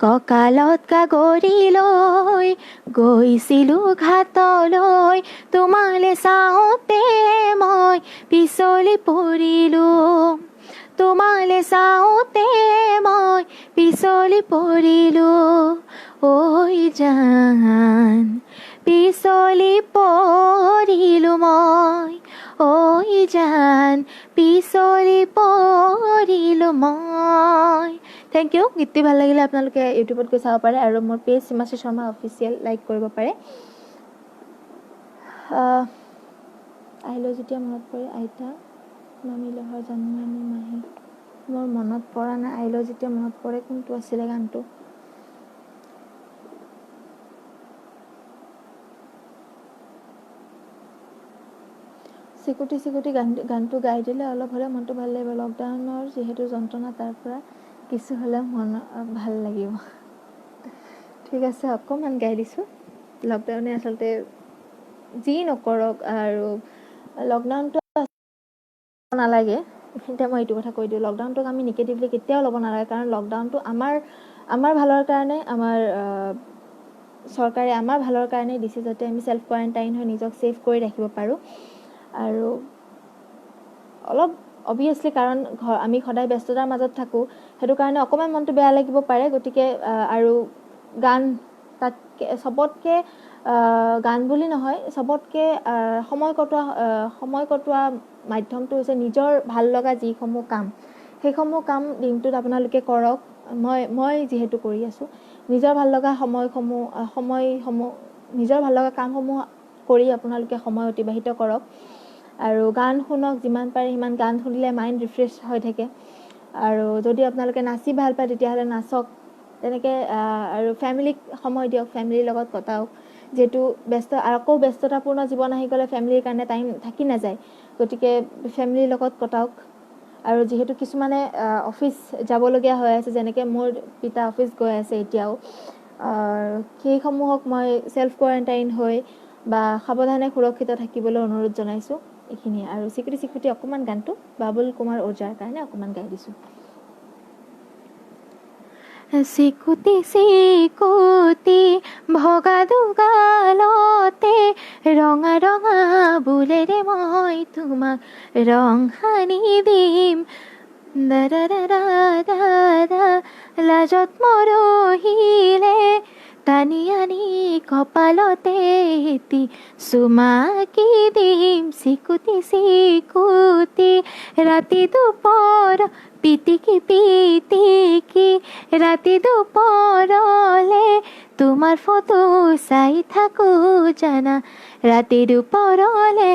কঁকালত গাগৰি লৈ গৈছিলোঁ ঘাটলৈ, তোমালে চাওঁতে মই পিছলি পৰিলোঁ, তোমালে চাওঁতে মই পিছলি পৰিলোঁ, ঐ জান পিছলি পৰিলোঁ মই, ঐ জান পিছলি পৰিলোঁ মই। Thank U. গীতটি ভাল লাগিলে আপোনালোকে ইউটিউবত গৈ চাব পাৰে আৰু মোৰ page Seemashree Sharma official like কৰিব পাৰে। আহিলৈ যেতিয়া মনত পৰে আইতা মামী লহৰ জানমানি মাহী, মোৰ মনত পৰা নাই আহিলৈ যেতিয়া মনত পৰে কোনটো আছিলে গানটো। চিকুটি চিকুটি গানটো গাই দিলে অলপ হ'লেও মনটো ভাল লাগিব। লকডাউনৰ যিহেতু যন্ত্ৰণা, তাৰ পৰা কিছু হ'লেও মন ভাল লাগিব। ঠিক আছে, অকণমান গাই দিছোঁ। লকডাউনে আচলতে যি নকৰক আৰু লকডাউনটো নালাগে, এইখিনিতে মই এইটো কথা কৈ দিওঁ, লকডাউনটোক আমি নিগেটিভলি কেতিয়াও ল'ব নালাগে, কাৰণ লকডাউনটো আমাৰ ভালৰ কাৰণে, আমাৰ চৰকাৰে আমাৰ ভালৰ কাৰণেই দিছে, যাতে আমি ছেল্ফ কোৱাৰেণ্টাইন হৈ নিজক ছেফ কৰি ৰাখিব পাৰোঁ। আৰু অলপ অভিয়াছলি কাৰণ আমি সদায় ব্যস্ততাৰ মাজত থাকোঁ, সেইটো কাৰণে অকণমান মনটো বেয়া লাগিব পাৰে। গতিকে আৰু গান তাতকৈ চবতকৈ গান বুলি নহয়, চবতকৈ সময় কটোৱা মাধ্যমটো হৈছে নিজৰ ভাল লগা যিসমূহ কাম, সেইসমূহ কাম দিনটোত আপোনালোকে কৰক। মই যিহেতু কৰি আছোঁ, নিজৰ ভাল লগা সময়সমূহ নিজৰ ভাল লগা কামসমূহ কৰি আপোনালোকে সময় অতিবাহিত কৰক আৰু গান শুনক। যিমান পাৰে সিমান গান শুনিলে মাইণ্ড ৰিফ্ৰেছ হৈ থাকে। আৰু যদি আপোনালোকে নাচি ভাল পায় তেতিয়াহ'লে নাচক তেনেকৈ। আৰু ফেমিলিক সময় দিয়ক, ফেমিলিৰ লগত কটাওক। যিহেতু ব্যস্ত, আকৌ ব্যস্ততাপূৰ্ণ জীৱন আহি গ'লে ফেমিলিৰ কাৰণে টাইম থাকি নাযায়, গতিকে ফেমিলিৰ লগত কটাওক। আৰু যিহেতু কিছুমানে অফিচ যাবলগীয়া হৈ আছে, যেনেকৈ মোৰ পিতা অফিচ গৈ আছে এতিয়াও, সেইসমূহক মই ছেল্ফ কোৱাৰেণ্টাইন হৈ বা সাৱধানে সুৰক্ষিত থাকিবলৈ অনুৰোধ জনাইছোঁ। এইখিনিয়ে। আৰু চিকুটি চিকুটি অকণমান গানটো বাবুল কুমাৰ ওজাৰ কাৰণে অকণমান গাই দিছোঁ। চিকুটি চিকুটি ভগা দুগালতে ৰঙা ৰঙা বোলেৰে মই তোমাক ৰং সানি দিম। দাদা লাজত মৰহিলে টানি আনি কপালতে এটি চুমাকি দিম। চিকুটি চিকুটি ৰাতি দুপৰ পিটিকি পিটিকি ৰাতি দুপৰলে তোমাৰ ফটো চাই থাকো জানা ৰাতি দুপৰলে।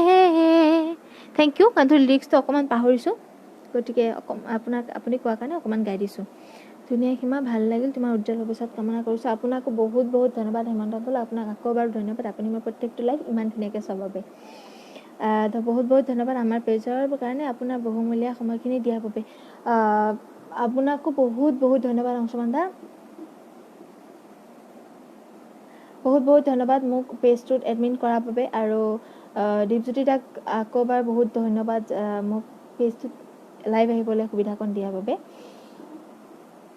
Thank you. গানটোৰ লিৰিক্সটো অকণমান পাহৰিছোঁ, গতিকে আপোনাক আপুনি কোৱাৰ কাৰণে অকণমান গাই দিছোঁ। ধুনীয়া সীমা, ভাল লাগিল। তোমাৰ উজ্জ্বল ভৱিষ্যত কামনা কৰিছোঁ। আপোনাকো বহুত বহুত ধন্যবাদ হেমন্ত আংকল, আপোনাক আকৌ এবাৰ ধন্যবাদ, আপুনি মোৰ প্ৰত্যেকটো লাইভ ইমান ধুনীয়াকৈ চোৱাৰ বাবে। বহুত বহুত ধন্যবাদ আমাৰ পেজৰ কাৰণে আপোনাৰ বহুমূলীয়া সময়খিনি দিয়াৰ বাবে। আপোনাকো বহুত বহুত ধন্যবাদ অংশুমান দা, বহুত বহুত ধন্যবাদ মোক পেজটোত এডমিন কৰাৰ বাবে। আৰু দীপজ্যোতি দাক আকৌ এবাৰ বহুত ধন্যবাদ মোক পেজটোত লাইভ আহিবলৈ সুবিধাকণ দিয়াৰ বাবে।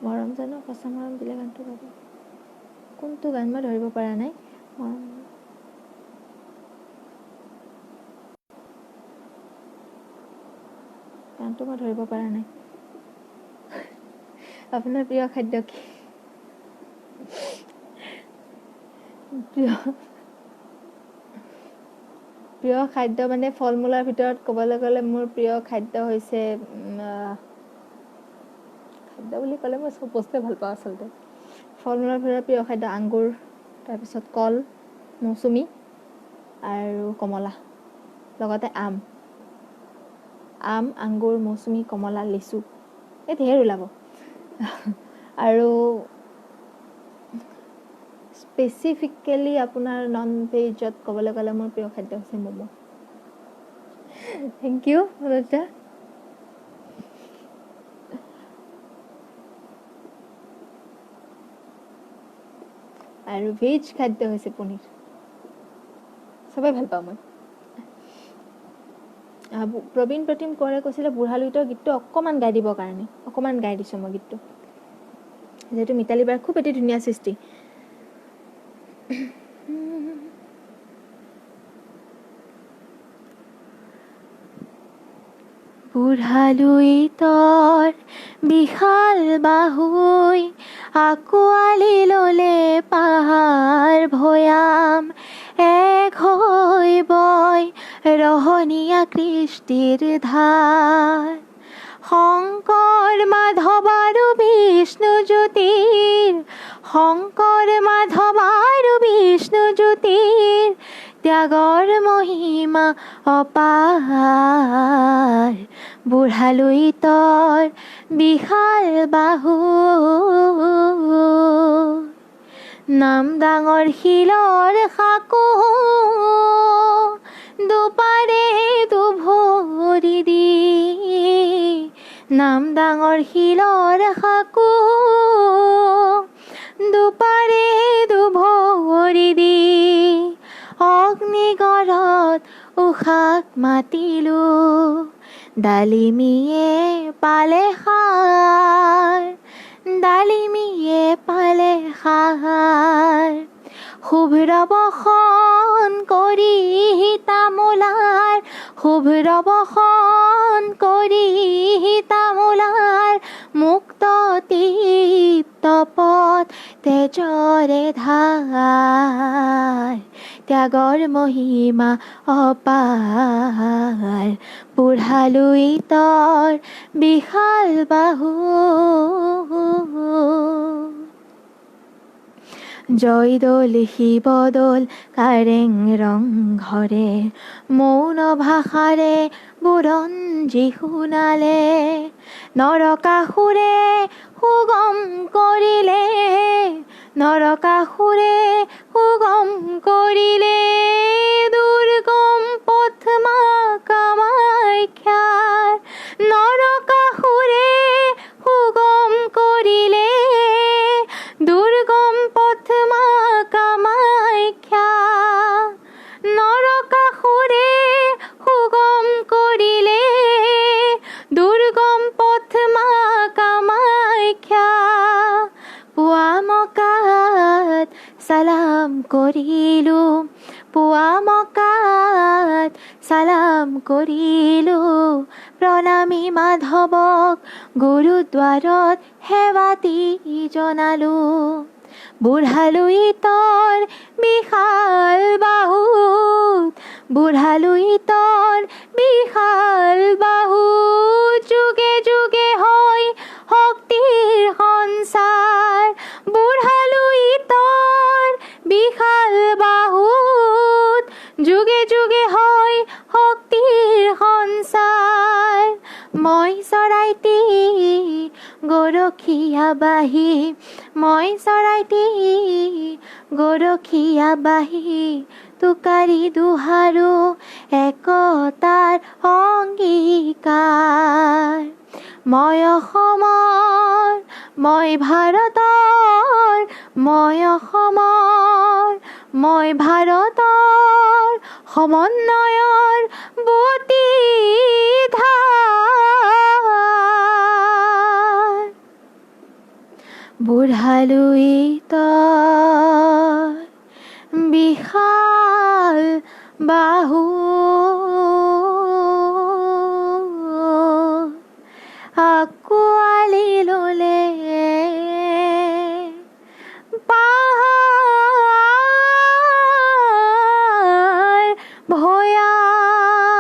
মৰম জানো সঁচা মৰম দিলে গানটো গাব, কোনটো গান মই ধৰিব পৰা নাই। মৰম গানটো মই ধৰিব পৰা নাই। আপোনাৰ প্ৰিয় খাদ্য কি? প্ৰিয় প্ৰিয় খাদ্য মানে ফল মূলৰ ভিতৰত ক'বলৈ গ'লে মোৰ প্ৰিয় খাদ্য হৈছে, খাদ্য বুলি ক'লে মই চব বস্তুৱে ভাল পাওঁ আচলতে। ফল মূলৰ ভিতৰত প্ৰিয় খাদ্য আংগুৰ, তাৰপিছত কল, মৌচুমী আৰু কমলা, লগতে আম। আম, আংগুৰ, মৌচুমী, কমলা, লিচু, এই ঢেৰ ওলাব। আৰু স্পেচিফিকেলি আপোনাৰ নন ভেজত ক'বলৈ গ'লে মোৰ প্ৰিয় খাদ্য হৈছে ম'ম'। Thank you Manoj. আৰু ভেজ খাদ্য হৈছে পনীৰ, চবেই ভাল পাওঁ মই। প্ৰবীণ প্ৰতিম কোঁৱৰে কৈছিলে বুঢ়া লুইতৰ গীতটো অকণমান গাই দিবৰ কাৰণে, অকণমান গাই দিছোঁ মই গীতটো, যিহেতু মিতালী বাৰ খুব এটি ধুনীয়া সৃষ্টি। বুঢ়া লুইতৰ বিশাল বাহুই আকোৱালি ললে পাহাৰ ভৈয়াম, এক হৈ বয় ৰহণীয়া কৃষ্টিৰ ধাৰ। শংকৰ মাধৱ আৰু বিষ্ণু জ্যোতিৰ, শংকৰ মাধৱ আৰু বিষ্ণু জ্যোতিৰ ত্যাগৰ মহিমা অপাৰ। বুঢ়া লুইতৰ বিশাল বাহু নাম ডাঙৰ শিলৰ সাঁকো দুপাৰে দুভৰি দি, নাম ডাঙৰ শিলৰ সাঁকো দুপাৰে দুভৰি দি, অগ্নিগড়ত উষাক মাতিলো ডালিমিয়ে পালে সাৰ, ডালিমিয়ে পালে সাৰ। শুভ্ৰ বসন কৰি তামোলাৰ, শুভ্ৰ বসন কৰি তামোলাৰ, মুক্ত তৃপ্ত পথ তেজৰে ধাৰ। ত্যাগৰ মহিমা অপাৰ, বুঢ়া লুইতৰ বিশাল বাহু। জয়দৌল শিৱদৌল কাৰেং ৰংঘৰে মৌন ভাষাৰে বুৰঞ্জী শুনালে। নৰকাসুৰে সুগম কৰিলে, নৰকাসুৰে সুগম কৰিলে দুৰ্গম পথ মা কামাখ্যাৰ। নৰকাসুৰে সুগম কৰিলে দুৰ্গম পথ মা কামাখ্যা। নৰকাসুৰে সুগম কৰিলে দুৰ্গম পথ মা কামাখ্যা। পুৱা মকাত চালাম কৰিলোঁ, পুৱা মকাত চালাম কৰিলোঁ, প্ৰণামী মাধৱক গুৰুদ্বাৰত সেৱাতি জনালোঁ। বুঢ়া লুইতৰ বিশাল বাহুত, বুঢ়া লুইতৰ বিশাল বাহুত যুগে যুগে হয় শক্তিৰ সঞ্চাৰ। বুঢ়া লুইতৰ বিশাল বাহুত যুগে যুগে হয় শক্তিৰ সঞ্চাৰ। মই চৰাইটি গৰখীয়া বাহী, মই চৰাইটি গৰখীয়া বাহী, টোকাৰি দোহাৰো একতাৰ অংগীকাৰ। মই অসমৰ, মই ভাৰতৰ, মই অসমৰ, মই ভাৰতৰ সমন্বয়ৰ বতী ধাৰ। বুঢ়া লুইতৰ বিশাল বাহু আঁকোৱালি ল'লে পাহাৰ ভৈয়াম।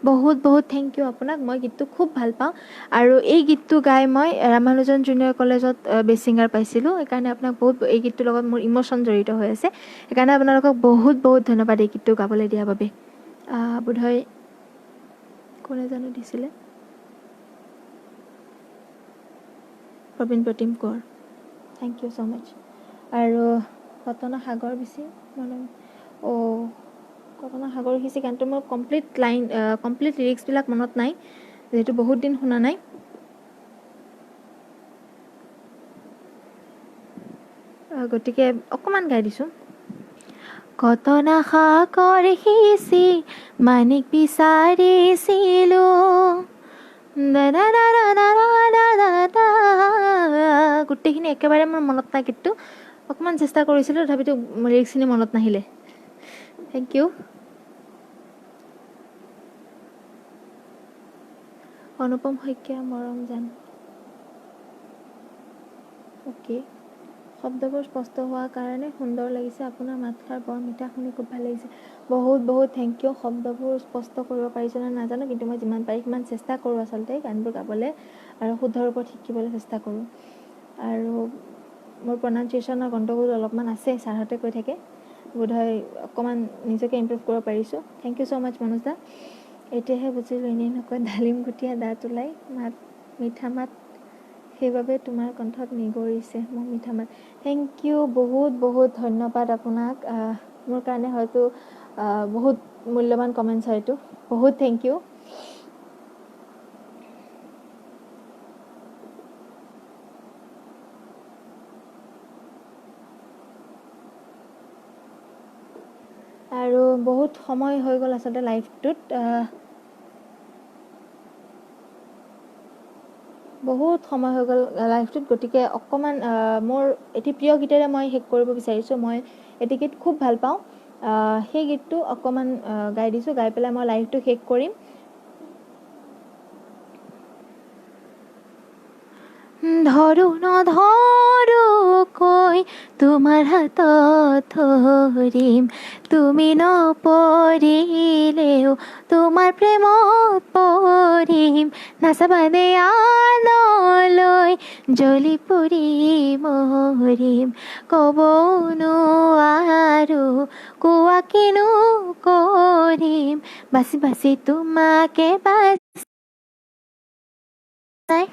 বহুত বহুত thank U আপোনাক। মই গীতটো খুব ভাল পাওঁ আৰু এই গীতটো গাই মই ৰামানুজন জুনিয়ৰ কলেজত বেষ্ট ছিংগাৰ পাইছিলোঁ। সেইকাৰণে আপোনাক বহুত, এই গীতটোৰ লগত মোৰ ইম'শ্যন জড়িত হৈ আছে, সেইকাৰণে আপোনালোকক বহুত বহুত ধন্যবাদ এই গীতটো গাবলৈ দিয়াৰ বাবে। বোধহয় কোনে জানো দিছিলে, Prabin Pratim Konwar, thank you so' much. আৰু কটনৰ সাগৰ বেছি মানে, অ' কটনৰ সাগৰ সিঁচি গানটো মোৰ কমপ্লিট লাইন, কমপ্লিট লিৰিক্সবিলাক মনত নাই, যিহেতু বহুত দিন শুনা নাই। গতিকে অকণমান গাই দিছোঁ। কটনা সাগৰ সিঁচি মানিক বিচাৰিছিলোঁ, গোটেইখিনি একেবাৰে মোৰ মনত নাই গীতটো, অকণমান চেষ্টা কৰিছিলোঁ তথাপিতো লিৰিক্সখিনি মনত নাহিলে। Thank you. Anupam Saikia Moramjan, okay. শব্দবোৰ স্পষ্ট হোৱাৰ কাৰণে সুন্দৰ লাগিছে। আপোনাৰ মাতষাৰ বৰ মিঠা, শুনি খুব ভাল লাগিছে। বহুত বহুত thank U. শব্দবোৰ স্পষ্ট কৰিব পাৰিছোঁ নে নাজানো, কিন্তু মই যিমান পাৰি সিমান চেষ্টা কৰোঁ আচলতে গানবোৰ গাবলৈ আৰু শুদ্ধ ৰূপত শিকিবলৈ চেষ্টা কৰোঁ। আৰু মোৰ প্ৰনাউন্সিয়েশ্যনৰ গণ্ডগোল অলপমান আছে, ছাৰহঁতে কৈ থাকে, বোধহয় অকণমান নিজকে ইম্প্ৰুভ কৰিব পাৰিছোঁ। Thank you so' much Manoj দা। এতিয়াহে বুজিলোঁ এনেই নকয় ডালিম গুটীয়া দাঁত ওলাই মাত, মিঠা মাত, সেইবাবে তোমাৰ কণ্ঠত নিগৰিছে মোৰ মিঠা মাত। Thank U, বহুত বহুত ধন্যবাদ আপোনাক। মোৰ কাৰণে হয়তো বহুত মূল্যৱান কমেণ্টছ হয় এইটো, বহুত thank U. আৰু বহুত সময় হৈ গ'ল আচলতে লাইভটোত, বহুত সময় হৈ গ'ল লাইভটোত, গতিকে অকণমান মোৰ এটি প্ৰিয় গীতেৰে মই শেষ কৰিব বিচাৰিছোঁ। মই এটি গীত খুব ভাল পাওঁ, সেই গীতটো অকণমান গাই দিছোঁ, গাই পেলাই মই লাইভটো শেষ কৰিম। ধৰো নধৰো সৰুকৈ তোমাৰ হাতত ধৰিম। তুমি নপৰিলেও তোমাৰ প্ৰেমত পৰিম, নাচাবা দে আনলৈ জ্বলি পুৰি মৰিম। ক'ব নোৱাৰো কোৱা কিনো কৰিম, বাচি বাচি তোমাকে বাচাই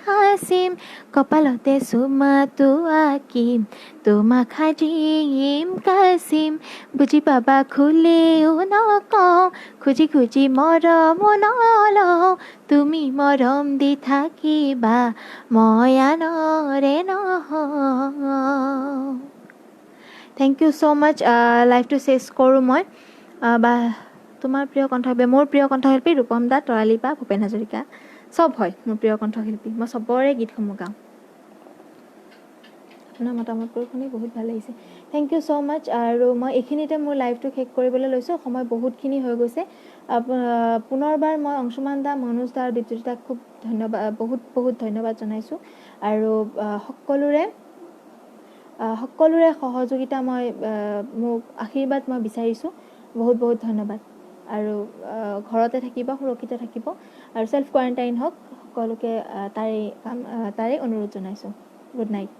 সাঁচিম। কপালতে চুমাটো আঁকিম, তোমাক সাজিম কাচিম। বুজি পাবা খুলিও নকওঁ, খুজি খুজি মৰমো নলওঁ। তুমি মৰম দি থাকিবা, মই আনৰে নহওঁ। Thank you so মাছ। লাইভটো শেষ কৰোঁ মই। বা, তোমাৰ প্ৰিয় কণ্ঠশিল্পী? মোৰ প্ৰিয় কণ্ঠশিল্পী ৰূপম দা, তৰালী বা, ভূপেন হাজৰিকা, চব হয় মোৰ প্ৰিয় কণ্ঠশিল্পী। মই চবৰে গীতসমূহ গাওঁ। আপোনাৰ মতামতবোৰ শুনি বহুত ভাল লাগিছে। Thank you so মাছ। আৰু মই এইখিনিতে মোৰ লাইভটো শেষ কৰিবলৈ লৈছোঁ, সময় বহুতখিনি হৈ গৈছে। পুনৰবাৰ মই অংশুমান দা, মনোজ দা আৰু দীপজ্যোতি দাক খুব ধন্যবাদ, বহুত বহুত ধন্যবাদ জনাইছোঁ। আৰু সকলোৰে সহযোগিতা মই, মোক আশীৰ্বাদ মই বিচাৰিছোঁ। বহুত বহুত ধন্যবাদ। আৰু ঘৰতে থাকিব, সুৰক্ষিত থাকিব আৰু ছেল্ফ কোৱাৰেণ্টাইন হওক। সকলোকে তাৰেই কাম, তাৰেই অনুৰোধ জনাইছোঁ। Good night.